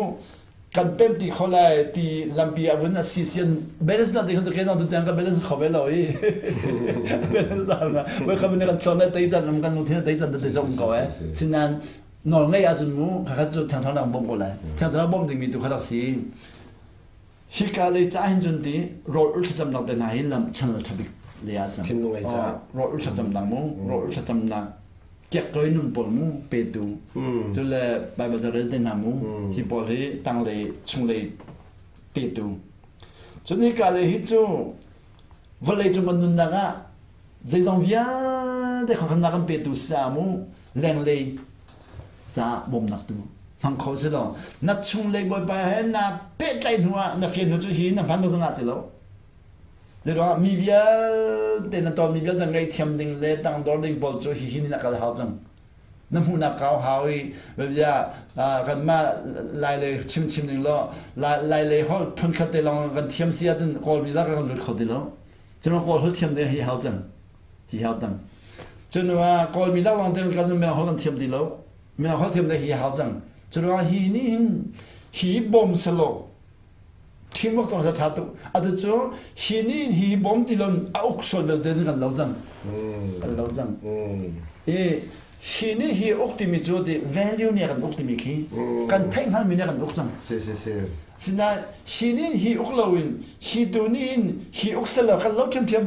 kan pem ti kho lai ti lampi a vun a si sian balance na ding cu ke nong tu tiang ka balance kho ve lo i balance a nga we kha kan thlon le tei chan um kan lungthin tei chan te zong ko eh sinan nawl ngei ahcun mu kha cu thiang thlarau bom ko lai thiang thlarau bom ding mi tu kha rak si hi ka lei ca hin cun ti rawl ul thlacam nak te hna hi lam channel thabik le ah cang thinlung lei ca rawl ul thlacam nak mu rawl ul thlacam nak Kiakkoi nun pawl mu petu cu le Bible carel te hna mu hi pawl hi tanglei chunglei petu cun hika le hi cu vawlei cung kan nunnak ah zeizong vialte kha kan petu sa mu lenglei ca bawmnak tu hmang kho si lo na chunglei bawipa he na pehtlaih hnu ah na fian hnu cu hi na hman lo zong ah ti lo Zeiruangah mi vialte na tonmi vialte ngaihthiam ding le tangdor ding pawl cu hihi nih a kal hau cang. Na hmuhnak kau hau i bia kanmah lai lei chimchim ning law lai lei holh phunkhat te lawng kan thiam si ahcun Kawlmi lak kan lut kho ti lo. Cun Kawl holh thiam ding hi hau cang. Hi hau cang. Cun Kawlmi lak lawng te kan mirang holh kan thiam ti lo. Mirang holh thiam ding hi hau cang. Cun hi nih hin hi bawm selaw Teamwork tong sa tha tuk. Atu cu hi nih hi bom ti lon a uk sual belte cu kan lo cang. Kan lo cang. I hi nih hi uk timi cu ti value nih kan uk timi khi kan theih hngalmi nih kan uk cang. Si si si. Sina hi nih hi uk loin hi tu nih hin hi uk selo kan lo ṭhiamṭhiam.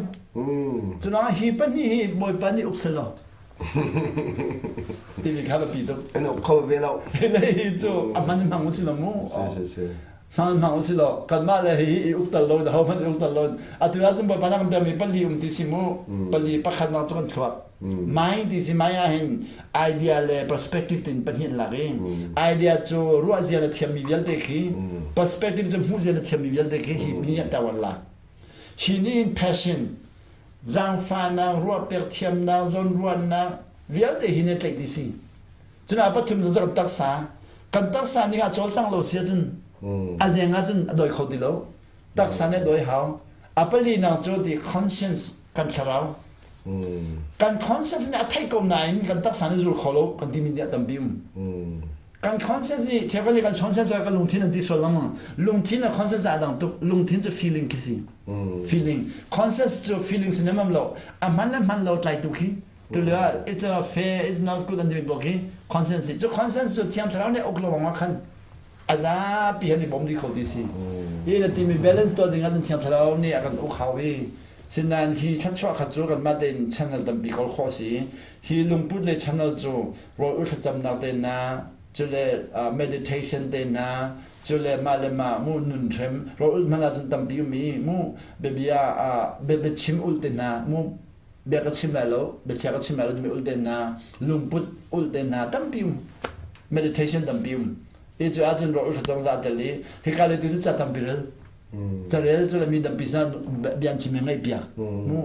Cunang hi pahnih hi Bawipa nih uk selo. Timi kha biapi tuk. An uk kho ve lo. Hei cu a hman hmang si lo mu. Si si si. Hman hmang si lo. Kanmah le hi i uk tal lo ho hmanh i uk tal lo. Atu ah cun Bawipa nak kan pekmi pali um ti si mu. Pali pakhat nak cu kan thluak. Mind ti si mai ah hin idea le perspective tin pahnih an lak i idea cu ruah zia na thiammi vialte khi perspective cu hmuh zia na thiammi vialte khi hi mi an tawan lak. Hi nih hin passion zaangfahnak, ruahpek thiamnak, zawnruahnak vialte hi ne tlaih ti si. Cun a pathum cu kan taksa. Kan taksa nih a cawlcang lo si ahcun a zeng ahcun a dawi kho ti lo. Taksa nih a dawi hau. A palinak cu ti conscience kan thlarau. Kan conscience nih a theih ko nain kan taksa nih zul kho lo kan timi nih a tampi um. Kan conscience nih cheukhat nih kan conscience kan lungthin an ti sual lengmang. Lungthin le conscience aa dang tuk. Lungthin cu feeling khi si. Feeling. Conscience cu feeling si nemam lo. A hman le hman lo tlai tu khi. Tu le it's a fair, it's not good an ti bok hi. Conscience cu conscience cu thiang thlarau nih uk lo ah khan a zapi han i bom dih kho ti si. Hi na timi balance tuah ding ahcun thiang thlarau nih a kan uk hau i sinain hi thluachuah kha cu kanmah tein channel tampi kawl khawh si. Hi lungput le channel cu rawl ul thlacamnak te hna cule meditation te hna cule mah le mah mu nun hrem rawl ul hmanh ahcun tampi um i mu biabia bia chim ul te hna mu bia ka chim lai lo biachia ka chim lai lo timi ul te hna lungput ul te hna tampi um meditation tampi um i cu ahcun rawl ul thlacam za tel i hika le tu cu ca tampi rel carel cu le mi tampi sinah bian chim ngeih piak mu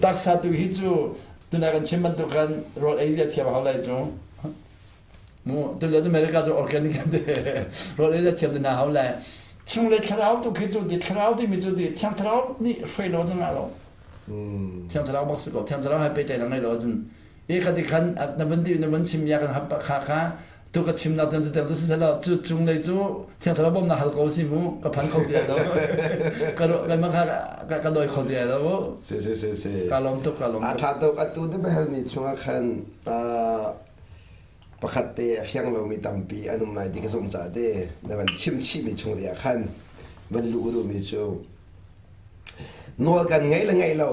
taksa tu hi cu Tuna kan chim bantuk kan rawl ei zia thiam hau lai cu. Mu tu le America cu organic an ti. Rawl ei zia thiam na hau lai. Chung le thlarau tu khi cu ti thlarau ti mi cu ti thiang thlarau nih hruai lo cang lo. Thiang thlarau bak si ko. Thiang thlarau hai pe tai ngai lo cun. E kha ti khan na van ti na van chim ya kan hap kha kha tu ka chim nak tan cu si lo cu chung lei cu thiang thlarau bawmnak hal ko si mu ka phan kho ti lo ka ro ka ma ka ka doi kho ti lo mu si si si si ka lom tuk ka lom tuk a tha tuk atu te behel mi chungah khan pakhat te a fiang lomi tampi an um lai ti ka zumh ca te na van chim chih mi chung te ah khan van lu duh mi cu nawl kan ngei le ngei lo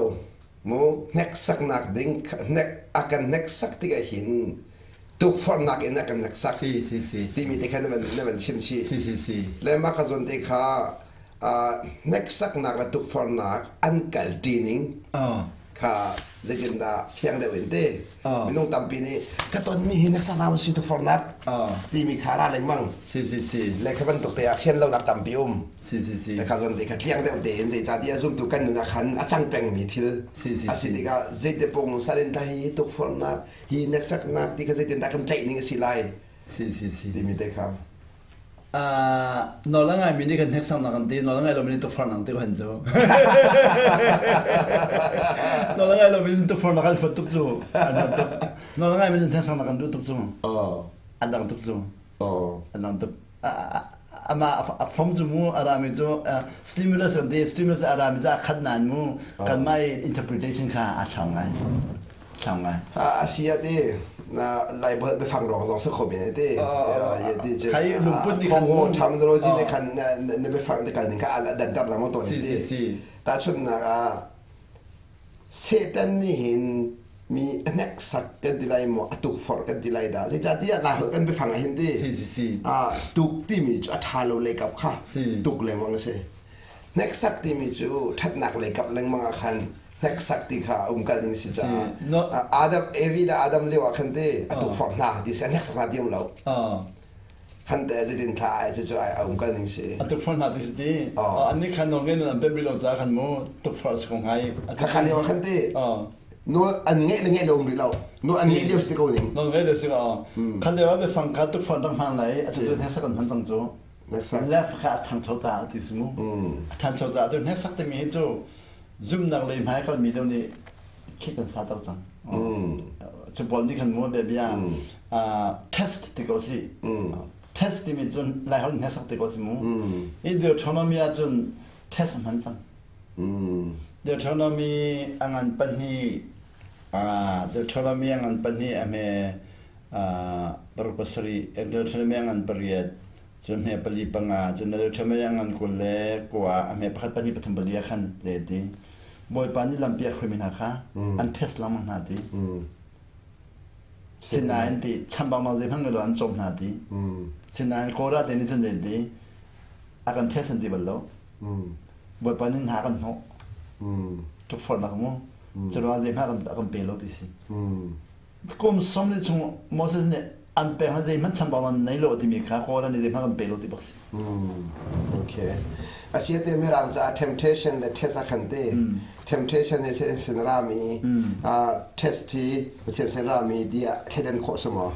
Mu hneksaknak ding hnek a kan hneksak tikah hin tukforhnak in a kan hneksak Si si si. timi te kha na van chim chih. Si si si. Le mah ka zawn te kha hneksaknak le tukforhnak an kal ṭi ning kha zeitindah fiang deuh in te minung tampi nih ka tonmi hi hneksaknak si tukforhnak timi kha ra lengmang. Si si si. Le kha bantuk te ah fian lonak tampi um. Si si si. Kha zawn te kha tliang deuh tein zeicahtiah zumtu kan nun ah khan a cang pengmi thil si si a si tikah zeite pung salin tla hi tukforhnak hi hneksaknak ti kha zeitindah kan tlaih ning a si lai Si si si. timi te kha. Nawl a ngaimi nih kan hneksaknak an ti, nawl a ngai lomi nih tukforhnak an ti ko hen cu. Nawl a ngai lomi nih tukforhnak an fuat tuk cu. An fuat tuk. Nawl a ngaimi nih hneksaknak an duh tuk cu. An dang tuk cu. An dang tuk. Amah a fom cu mu a rami cu stimulus an ti, stimulus a rami cu a khat nain mu kanmah i interpretation kha a thlau ngai. Thlau ngai. A si ah ti na Laibal biafang ruang zong si kho men ti. Khai lungput nih khan mu terminology nih khan na biafang te kal ning kha a danter lengmang tawn ti. Si si. Tahchunhnak ah Satan nih hin mi a hneksak kan ti lai maw a tukforh kan ti lai dah zeicahtiah Laiholh kan biafang ah hin ti si si si tuk timi cu a ṭha lo lei kap kha si tuk lengmang a si hneksak timi cu ṭhatnak lei kap lengmang ah khan hneksak ti kha a um kal ding si caah Adam Evi le Adam lio ah khan ti a tukforh hna ti si a hneksak hna ti um lo khan te zeitin thla ai cu ai a um kal ning si a tukforh hna ti si ti an nih khan nawl ngei an pem rih lo ca khan mu tukforh si ko ngai kha kha lio khan ti nawl an ngeih le ngeih lo um rih lo nawl an ngeih lio si ko ning nawl ngeih lio si ko khan lio ah biafang kha tukforh dang hman lai a cu cu hneksak an hman cang cu left kha a ṭhangcho caah ti si mu a ṭhancho caah tu hneksak timi hi cu zumnak lei hmai kalmi deuh nih khi kan sa ter cang cu pawl nih khan mu bia test ti ko si test timi cun Laiholh hnesak ti ko si mu i Deuteronomy ahcun test a hman cang Deuteronomy a ngan pahnih Deuteronomy a ngan pahnih a hme paruk pasarih Deuteronomy a ngan pariat Cun hme pali panga, cun na ṭham a ngan 21 a hme pakhat pahnih pathum pali ah khan zei ti. Bawipa nih lampi a hruaimi hna kha an test lengmang hna ti. Sinain ti chambang zei hmang lo an cawm hna ti. Sinain Korah te nih cun zei ti a kan test an ti bal lo. Bawipa nih hna kan hnawh. Tukforhnak mu. Cu ruangah zei hmanh a kan pe lo ti si. Kum sawm li chung Moses nih an pek hna zeihmanh chambau an nei lo timi kha Kawl nih zeihmanh kan pe lo ti bak si. Okay. Asiate mirang caah temptation le test a khan te. Temptation hi sin rami test hi Pathian sin rami dia thlen khawh su maw?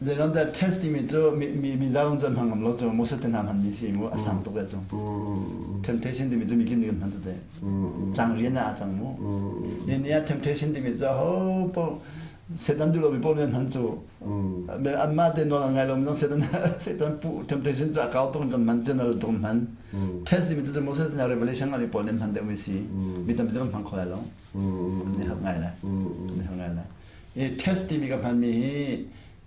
Zeiron dah test timi cu mi mi zarong cu an hmang ngam lo cu Moses te hna hman mi si mu a sang tuk cu. Temptation timi cu mi kim nih kan hman cu te. Tlang rian ah a cang mu. Ni ni ah temptation timi cu ho po Satan duh lomi paoh nih an hman cu. Anmah te nawl an ngai lomi zong Satan Satan pu temptation cu a kau tuk in kan hman general tuk in hman. Test timi cu Moses nih revelation ngah mi pawl nih an hman deuhmi si. Mi tampi cu kan hmang kho lai lo. Ni hak ngai lai. Ni hak ngai lai. I test timi ka hmanmi hi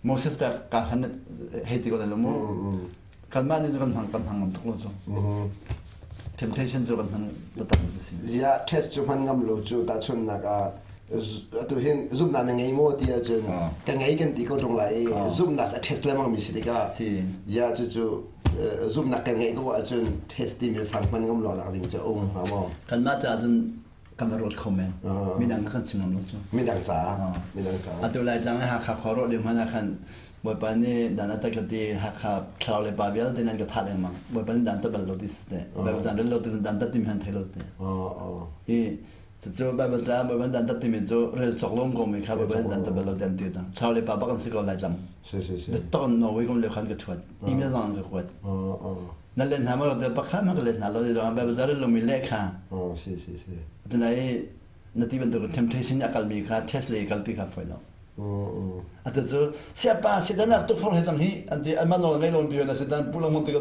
Moses ta ka hlan hei ti ko lai lo mu. Kanmah nih cu kan hmang kan hmang ngam tuk lo cu. Temptation cu kan hman taktak mi si. Ziah test cu hman ngam lo cu tahchunhnak ah atu hin zumhnak na ngei maw ti ahcun ka ngei kan ti ko ṭung lai i zumhnak a test lengmang mi si tikah ziah cucu zumhnak kan ngeih ko ahcun test timi fang hman ngam lo nak ding cu um hnga maw? Kanmah caah cun kan va ruat kho men. Midang kan chim ngam lo cu. Midang caah. Midang caah. Atu lai tlang Hakha khua rawh ding hmanh ah khan Bawipa nih dan a ka ti Hakha thlarau le pa vialte nan ka thah lengmang. Bawipa nih dan tat bal lo ti si te. Baibal caan rel lo ti dan tat timi han thei lo ti. I cucu Baibal ca Bawipa dan tat timi cu rel cawk lom ko mi kha Bawipa nih dan tat bal lo ti an ti cang. Thlarau le pa bak an si ko lai tlang. Si si si. Ton no we kom le khan ka thuat. Email zong an ka kuat. Na len hna maw te pakhat ma ka let hna lo ti dong Bible zar lo mi le kha. Oh si si si. Tunai na ti bantuk temptation a kalmi kha test le kalpi kha foi lo. Atu cu siapa setan ak tuk for he cang hi an ti an man ngai lon bi na setan pu lang ti ka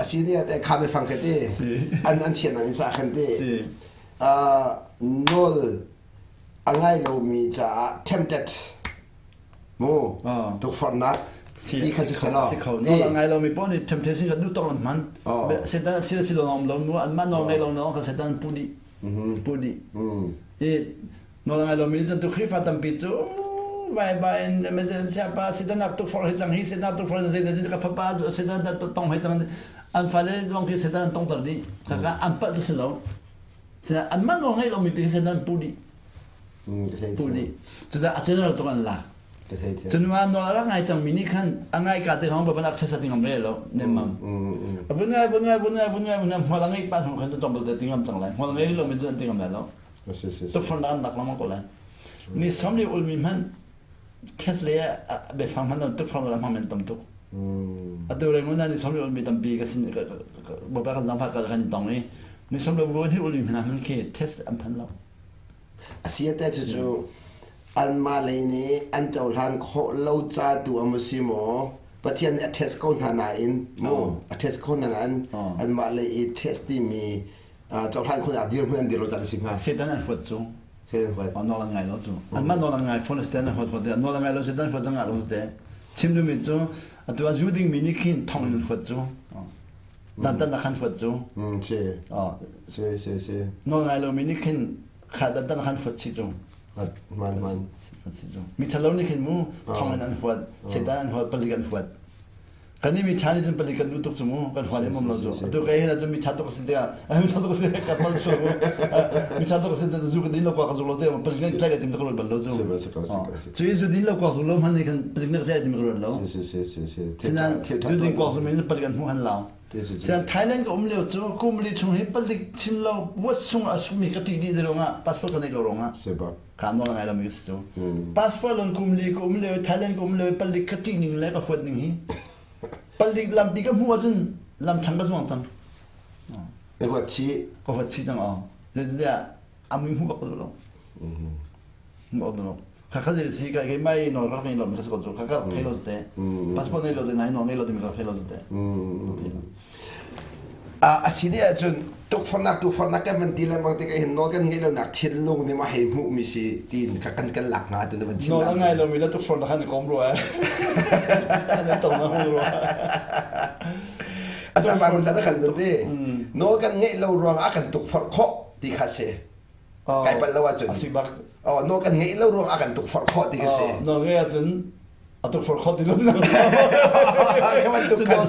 A si ni te kha me fang khe ti an an thian an sa khan ti nol a ngai lo mi caah tempted mu tukforhnak ti kha si selaw si kho nawl a ngai lomi paoh nih temptation kha duh tawk an hman Satan si si lo om lo nu an mah nawl ngai lo no kha Satan pu dih. Pu dih. I nawl a ngai lomi nih cun tu Khrihfa tampi cu vai vai in siapa sitanak tukforh hi cang hi sitanak tukforh hi zeidah ka fapa satan tong hoi cang an fale lawng khi satan an tongter dih kaka an palh tu si lo anmah nawl ngai lomi pi satan pu dih pu dih cucaah a general tuk an lak cun ma nawl a rak ngai cangmi nih khan a ngai ka te hong baban ak thasa tingam re lo nemmam vun ngai vun ngai vun ngai vun ngai vun ngai hmual a ngeih pa hnu khan cu tong te tingam cang lai hmual ngei lo mi cu an tingam lai lo tukforh an lak lengmang ko lai ni som li ulmi hmanh test le biafang hmanh tukforh la hmang men tam tuk atu re ngun ni som li ulmi tampi ka sin bapak kan zangfa ka kan tong i ni som li ulmi hi ulmi hna hman khi test an phan lo Asiate cucu anmah lei nih an cohlan khawh lo ca tu a maw si maw Pathian nih a test ko hna nain mu a test ko hna nain anmah lei i test timi cohlan khawhnak dirhmun an dir lo ca si hnga. Satan an huat cu. Satan huat. Nawl an ngai lo cu. Anmah nawl an ngai phone Satan an huat huat nawl an ngai lo Satan huat zong ah lo te. Chim duhmi cu atu a zu dingmi nih khin thong in an huat cu. Dantat na khan huat cu. Si. Si si si. Nawl ngai lomi nih khin kha dantat na khan huat chih cu. Man man. Mi ṭhalo nih khin mu thong in an huat, Satan an huat, palik an huat. Kan nih mi ṭha nih cun palik kan duh tuk cu mu kan huat em um lo cu atu ka hin ahcun mi ṭha tuk a si tiah mi ṭha tuk a si ka pal sual mu mi ṭha tuk a si tiah zu ka din lo kwa ka zu lo tiah palik nih tlaih tim ka ruat bal lo cu cu i zu din lo kwa zu lo hman nih khan palik nih tlaih tim ka ruat lo sinan zu din kwa zu mi palik an hmuh han lau sinan Thailand ka um lio cu kum li chung hi palik chim lo wat sung a sumi ka ṭih dih zerong ah passport ka neih lo rong ah ka nawl ngai lomi ka si cu passport lon kum li ka um lio Thailand ka um lio palik ka ṭih ning le ka huat ning hi palik lampi ka hmuh ahcun lam thlang ka zuang cang ka huat chi ka huat chi cang aw zeitiah a mui hmu bak lo hmu bak lo kha kha zei si ka ke mai nawl ka ngei lo mi ka si ko cu kha ka thei lo te passport nei lo te nai nawl ngei lo te mi ka thei lo te A si dih ahcun tukforhnak tukforhnak kan van ti lengmang tikah hin nawl kan ngeih lonak thinlung nih maw hei hmuhmi si tiin kha kan kan lak hnga tu na van chim Nawl a ngai lomi le tukforhnak khan i kom rua an i tong na hmu rua. A san Bible ca na kan dun ti nawl kan ngeih lo ruangah a kan tukforh khawh ti kha si. Kai palh lo ahcun. A si bak. Oh, nawl kan ngeih lo ruangah a kan tukforh khawh ti kha si. Nawl ngeih ahcun a tukforh kho ti lo na Ka bantuk kan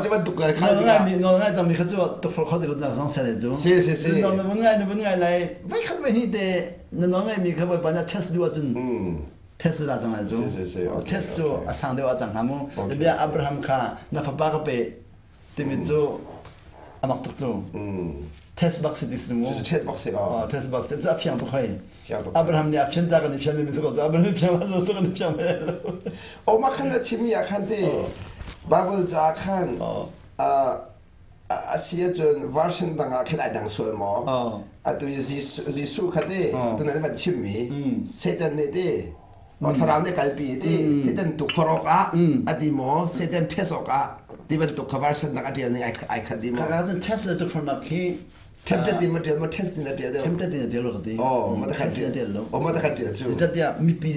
cu bantuk kan khal ngai mi nawl ngai cang mi kha cu tukforh kho ti lo na zong sele cu si si si nawl na vun ngai na vun ngai lai vai khat vai ni te na nawl ngai mi kha bawipa na test du ahcun test la cang lai cu si si si test cu a sang deuh a cang hnga mu bia Abraham kha na fapa ka pe timi cu a mak tuk cu test bak si ti si mu test bak si test bak si cu a fiang tuk hoi Abraham nih a fian ca kan i fian mi si ko cu Abraham nih fiang la cu kan i fiang ve lo o ma khan na chim ya khan te Bible ca khan a si ahcun version dang ah khan ai dang sual maw atu Jesuh kha te tu na van chim mi Satan nih te thlarau nih kalpi ti Satan tukforh awkah a ti maw Satan test awkah ti bantuk kha version nak a ṭial ning ai khat di maw Kaka cun test le tukforhnak khi tempted din ma ṭial ma test din a ṭial deuh tempted din a ṭial lo ka ti oh ma ta khat ṭial lo oh ma ta khat ṭial cu zeicahtiah mipi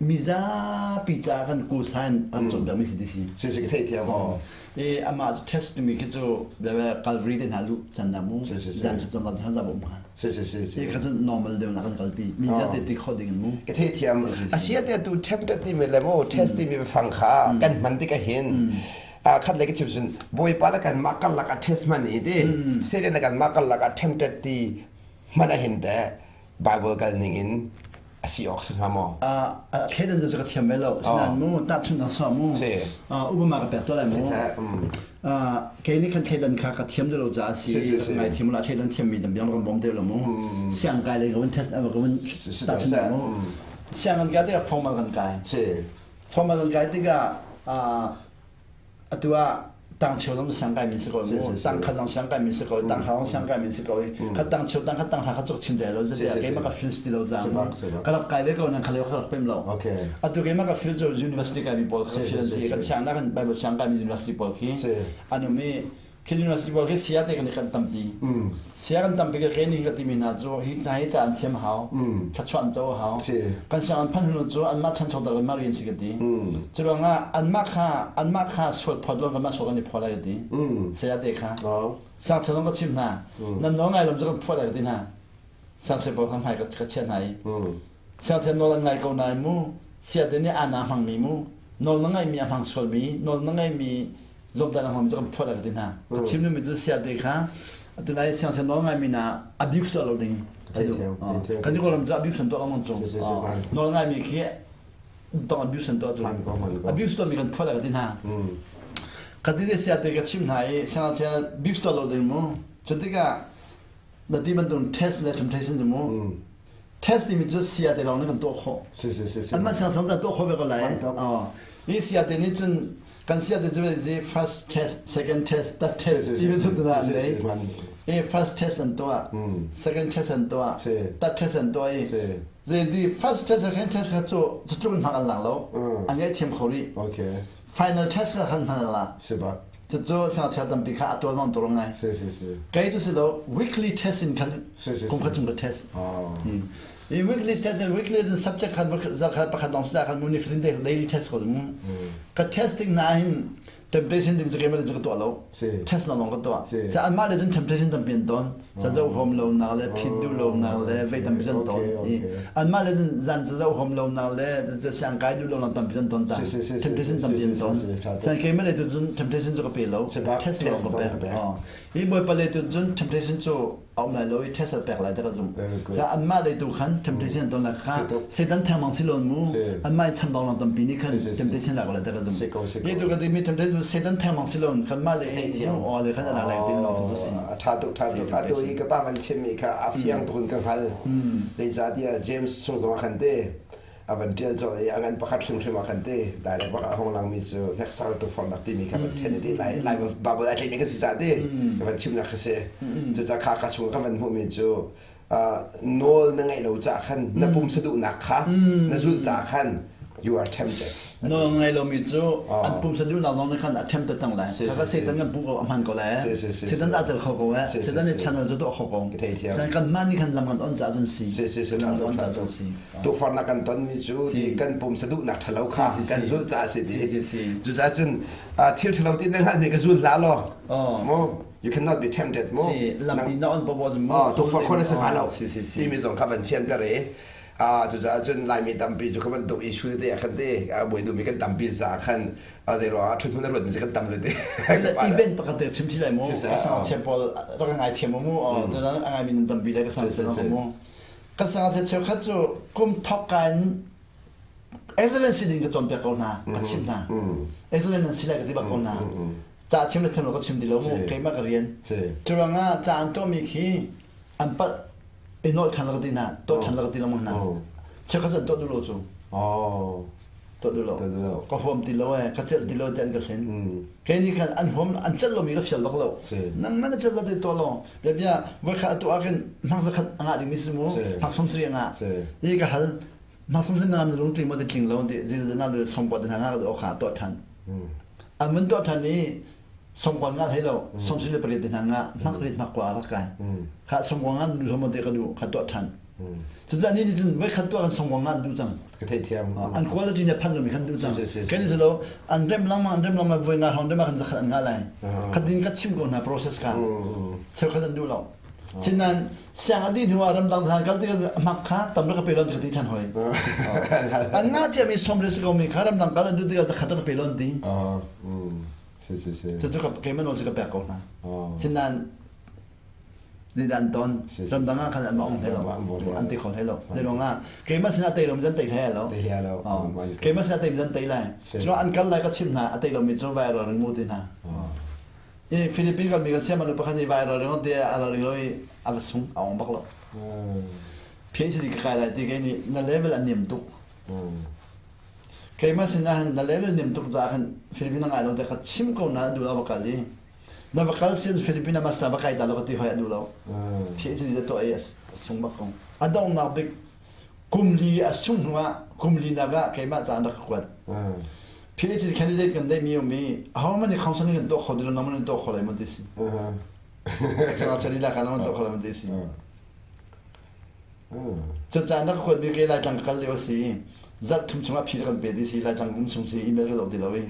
mizapi ca kan ku sign an cawnpiak mi si ti si si si ka theih thiam oh i amah test timi khi cu Calvary te hna lu chan da mu zan cu kan han za bom ha Si si si si. Kha cu normal deuh nak kan kalpi. Mi vialte ti kho ding in mu. Ka thei thiam. Asia te tu tempted ti mi le mo test ti mi fang kha kan hman tik hin khat le ka chim sun bawipa la kan ma kal lak a test man i ti se le kan ma kal lak a tempted ti man a hin te Bible kal ning in a si awk si hnga maw? Thleidan cu ka thiam ve lo. Sinain mu tahchunh ang sa mu. Upama ka pek to lai mu. Kei nih khan thleidan kha ka thiam lo caah si ngai thiam la thleidan thiam mi tam biang kan bawm te lo mu. Siang kai le ka vun test ka vun tahchunh mu. Siang kan kai tikah formal kan kai. Formal kan kai tikah atu ah tangcheu zong siang kai min si ko mu tang khat zong siang kai min si ko tang khat zong siang kai min si ko i khat tang cheu tang khat tang hla khat cuk chim te lo zati keimah ka feel ti lo jang ka rak kai ve ko nan khale ka rak pem lo atu keimah ka feel cu university kai mi pawl ka feel si kan siang na kan bible siang kai mi university pawl khi anu mi Khi university pawl khi sia te kan kan tampi. Sia kan tampi ka ke ni ka timi hna cu hi hna hi ca an thiam hau. Thluachuah an co hau. Kan siang an phan hnu cu anmah ṭhancho tak in mah rian si ka ti. Cu ruangah anmah kha anmah kha sual phawt lo kanmah sual kan i phaw lai ka ti. Saya te kha. Sang chel ka chim hna. Nan nawl ngai lom cu kan phuah lai ka ti hna. Siangchia pawl kha hmai ka chia hna i siangchia nawl an ngai ko nain mu siate nih ana hmangmi mu nawl na ngaihmi a hmang sualmi nawl na ngaihmi zomtan a hmangmi cu kan phuat ka ti hna. Ka chim duhmi cu siate kha atu lai siangchia nawl ngaimi na abuse tuah lo ding. Kan i Kawlram cu abuse an tuah lengmang cu. Nawl ngaimi khi tong abuse an tuah cu. Abuse tuahmi kan phuat ka ti hna. Ka ti te siate ka chim hna i siangchia abuse tuah lo ding mu. Cutikah na ti bantuk test le temptation cu mu test timi cu sia te lawng nih kan tuah khawh si si si si anmah siang chung tuah khawh ve ko lai hi sia te nih cun kan sia te cu zi first test, second test, third test ti bantuk te an nei i first test an tuah, second test an tuah, third test an tuah i zei ti first test, second test kha cu cutluk in hmang an lak lo, an ngaihthiam kho rih. Final test kha khan hman an lak. Cucu siangngakchia tampi kha a tuan tur ngai. Si si si. Kei cu si lo, weekly test in khan kum khat chung ka test. I weekly test in weekly in subject khan zarkhat pakhat dong sida khan mu ni fatin daily test ko mu. Ka testing na hin temptation ding cu keimah le cu ka tuah lo. Test lawng ka tuah. Sa anmah le cun temptation tampi an ton. Sa zo hom lo nak le phit duh lo nak le vei tampi an ton. Anmah le cun zan ca zo hom lo nak le siang kai duh lo nak tampi an ton ta. Temptation tampi an ton. San keimah le tu cun temptation cu ka pe lo. Test lawng ka pek. Hi bawipa le tu cun temptation cu a um lai lo i test pek lai te ka zumh. Ca anmah le tu khan temptation ton la kha Satan thengmang si lon mu anmah in chambang long tampi nih khan temptation lak lai te ka zumh. Hi tu ka ti mi temptation Satan thengmang si lon kan mah le o le khan ala lai ti long tu si. Tha tuk, tha tuk. Atu i ka pa van chim mi kha a fiang tukun ka hngal. Zeicahtiah James chung zong ah khan te a van ṭial colh i a ngan pakhat hrimhrim ah khan te direct bak a hung langmi cu hneksar tufornak timi kha van ṭhen i lai lai Bible ai tleimi kan si ca te ka van chimnak kha si. Cucaah kha ka chung ka van hmuhmi cu nawl na ngeih lo caah khan na pumsa duhnak kha na zulh caah khan you are tempted. Nawl ngai lomi cu an pumsa duhnak zong nih khan a tempted cang lai. Kha Satan kan puh ko a hman ko lai. Satan a tel kho ko eh. Satan nih channel cu tuah kho ko. Kan mah nih khan lam kan on caah cun si. Lam kan on caah cun si. Tukforhnak kan tonmi cu kan pumsa duhnak ṭhalo kha kan zulh caah si ti. Cucaah cun thil ṭhalo ti na hngalhmi ka zul hlah law mu you cannot be tempted mu. Lampi na on popo cu mu. Tukforh khawh na si hnga lo timi zong kha van fianter i cucaah cun Laimi tampi cu kha bantuk issue tete ah khan te buai duhmi kan tampi caah khan zei ruangah ṭhut hmun a ruatmi cu kan tam le te. Event pakhat te chim thi lai mu. Ka sang pawl rak ngai thiam mu. A ngaimi nan tampi le ka sang mu. Ka sangachia cheukhat cu kum thawk ka in excellent si ding ka cawnpiak ko hna, ka chimh hna. Excellent nan si lai ka ti bak ko hna. Ca thiam le thiam lo ka chim ti lo mu, keimah ka rian. Cu ruangah ca an tuahmi khi an palh i nolh ṭhan la ka ti hna, tuah ṭhan la ka ti lengmang hna. Cheukhat cu an tuah duh lo cu. Tuah duh lo. Ka huam ti lo ee, ka celh ti lo ti an ka hlen. Kei nih khan an huam an celh lomi ka fial bak lo. Nangmah na celh lo ti tuah lo. Bia bia voikhat atu ah khin hmang zakhat a ngah dingmi si mu, hmang som sari a ngah. I ka hal, hmang som sari na lung tling maw ti tling lo ti zeidah na lu som kwa te hna nga ka kha tuah ṭhan. An mun tuah ṭhan i som kwa nga hlei lo, som sari le pariat te hna nga, hmak rit hmak kwa rak kai. Kha som kwa nga du som te ka du kha tuah ṭhan. Cucaah ni nih cun voikhat tuah kan song nga an duh cang. Ka theithiam. An quality ne phan lomi kan duh cang. Kan i lo an rem langmang, an rem langmang, voi nga hrawng rem ah kan zakhat an ngah lai. Khatin ka chim ko hna process ka. Cheukhat an duh lo. Sinan siang a dih hnu ah ramdang than kal tik mak kha tam ka pe lon ka ti than hoi. An nga cia mi som le si ko mi kha ramdang kal an duh tikah zakhat ka pe lon ti. Si si si. Cucu ka keimah nawl si ka pek ko hna. Sinan Zeidah an ton? Ramdang ah khan an ong hlei lo. An ti kho hlei lo. Zei ruangah keimah sinah tei lomi an tei hlei lo. Keimah sinah tei an tei lai. Cu an kal lai ka chim hna, a tei lomi cu viral ring mu ti hna. I Philippine kalmi kan siam anu pakhat nih viral ring ti a ring lo i a va sung, a ong bak lo. PhD ka kai lai ti kei nih na level a niam tuk. Keimah sinah hin na level niam tuk caah khan Philippine a ngai lo te kha chim ko na duh lo va kal i Na va kal sin Filipina master va kai ta lo ka ti hoi a duh lo. PhD da tuah i a sung bak ko. A donghnak bik kum li a sung hnu ah kum li nak ah keimah ca an rak ka kuat. PhD candidate kan deih mi um i aho man nih counseling kan tuah kho ti lo, nangmah nih tuah kho lai maw ti si. Sangah chari la ka nangmah tuah kho lai maw ti si. Cucaah na ka kuat mi ke Laitlang ka kal lio a si. Zarh thum chungah phi kan pe ti si, Laitlang kum chung si email ka zoh ti lo i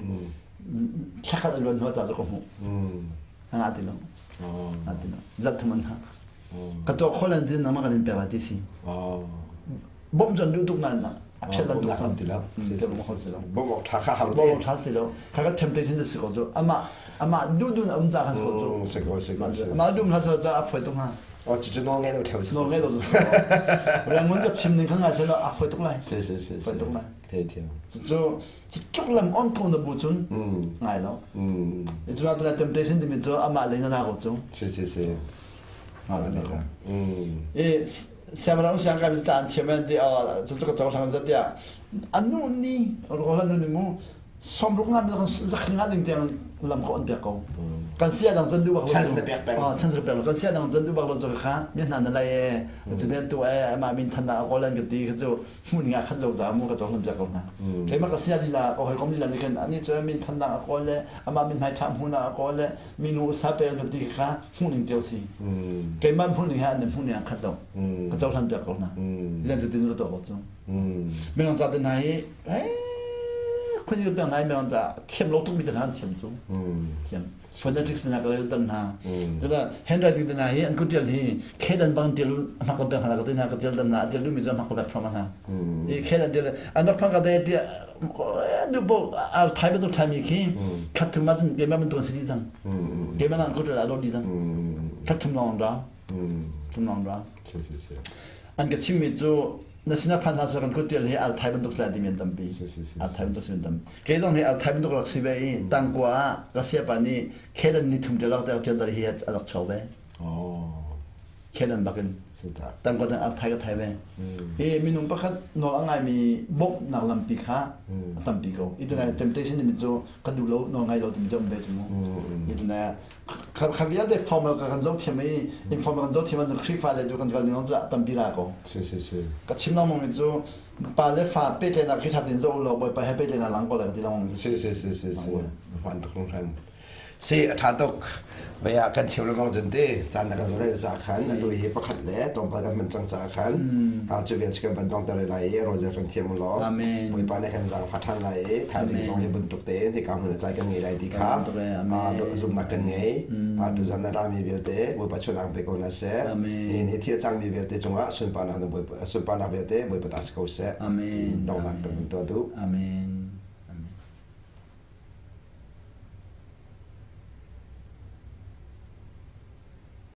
thlakhat an luan hnu ca cu ka hmuh. A ngah ti lo. Ngah ti lo. Zarh thum an hak. Ka tuah khawh lan tin nangmah kan in pek lai ti si. Bawmh cu an duh tuk nain a phiat lan tuk cang. Ti lo. Ti lo kho ti lo. Bawmh awk tha kha hau te. Bawmh awk tha si lo. Kha ka temptation si ko cu. Amah amah duh duh na um ca khan si ko cu. Si ko si ko. Amah duh hna sa a foi tuk hnga. Oh cu nawl ngei lo theo si. Nawl ngei lo si. Rangun ka chim ning kha ngai selo a foi tuk lai. Si si si. Foi tuk lai. Thei thiam. Cu cu lam on ko na bu cun ngai lo. Cu na tu temptation timi cu amah lei na la ko cu. Si si si. I siangpahrang siang kai ca an thiam an ti cu ka cohlang zat tiah anu ni ro anu ni mu 60 nga mi zakhli nga ding tiang lam ko an pek ko kan sia dang cun du bak lo chance na pek peng chance na pek lo kan sia dang cun du bak lo cu kha mi hna na lai e cu den tu e ama min than na ko lan ka ti kha cu hmun nga khat lo za mu ka cohlan piak ko hna keimah ka sia lila ko hoi kom lila ni khan ani cu min than na ko le ama min hmai tha hmu na ko le minu sa pe an ti kha hmuhning cio si keimah hmuhning he an hmuhning an khat lo ka cohlan piak ko hna zan cutin ka tuah ko cu minung ca te hna hi khun yu piang hna minung ca thiam lo tuk mi te hna an thiam cu thiam phonetics na ka rel tan hna cula handwriting te hna hi an kutial hi khedan bang tial hmak ko piang hna ka te hna ka tial tan hna tial mi cu hmak ko piak thom hna i khedan tial an rak phang ka te ti nu bo al thai bantuk thai mi khi khat thum ma cun keimah bantuk an si dih cang keimah nang ko la lo dih cang khat thum lawng ra thum lawng ra an ka chim mi cu na sina phan hla kan kut tial hi al thai bantuk tla ti men tampi al thai bantuk sin tam ke zong hi al thai bantuk rak si ve i tangkua ka sia pa nih khedan ni thum tial te tial dar hi a rak chau ve khedan bakin tangkua tang al thai ka thai ve hi minung pakhat nawl a ngaimi bawmhnak lampi kha a tampi ko ituna temptation timi cu kan duh lo nawl ngai lo timi cu um ve cu mu ituna kha vialte formal ka kan zoh thiam i informal kan zoh thiam an Khrihfa le tu kan kal ning cu tampi ra ko si si si ka chim lengmang mi cu pa le fa pehtlaihnak khi ṭhat in zoh lo bawipa he pehtlaihnak lang ko le ka ti lengmang si si si si si hman tuk hran Si a ṭha tuk. Vei ah kan chim lengmang cun ti caan na kan zor za khan atu hi pakhat le tlawmpal kan hman cang caah khan cu vial cu kan van dongter lai i roger kan thiam law Bawipa nih kan zaangfah ṭhan lai i thaizing zong hi bantuk tein hika hmun ah caan kan ngei lai ti kha zumhnak kan ngei. Tuzan na rami vialte Bawipa chunang pe ko hna seh. Nihin hi thil cangmi vialte cungah sunparnak vialte Bawipa ta si ko seh. Amen. Donghnak kan tuah duh. Amen.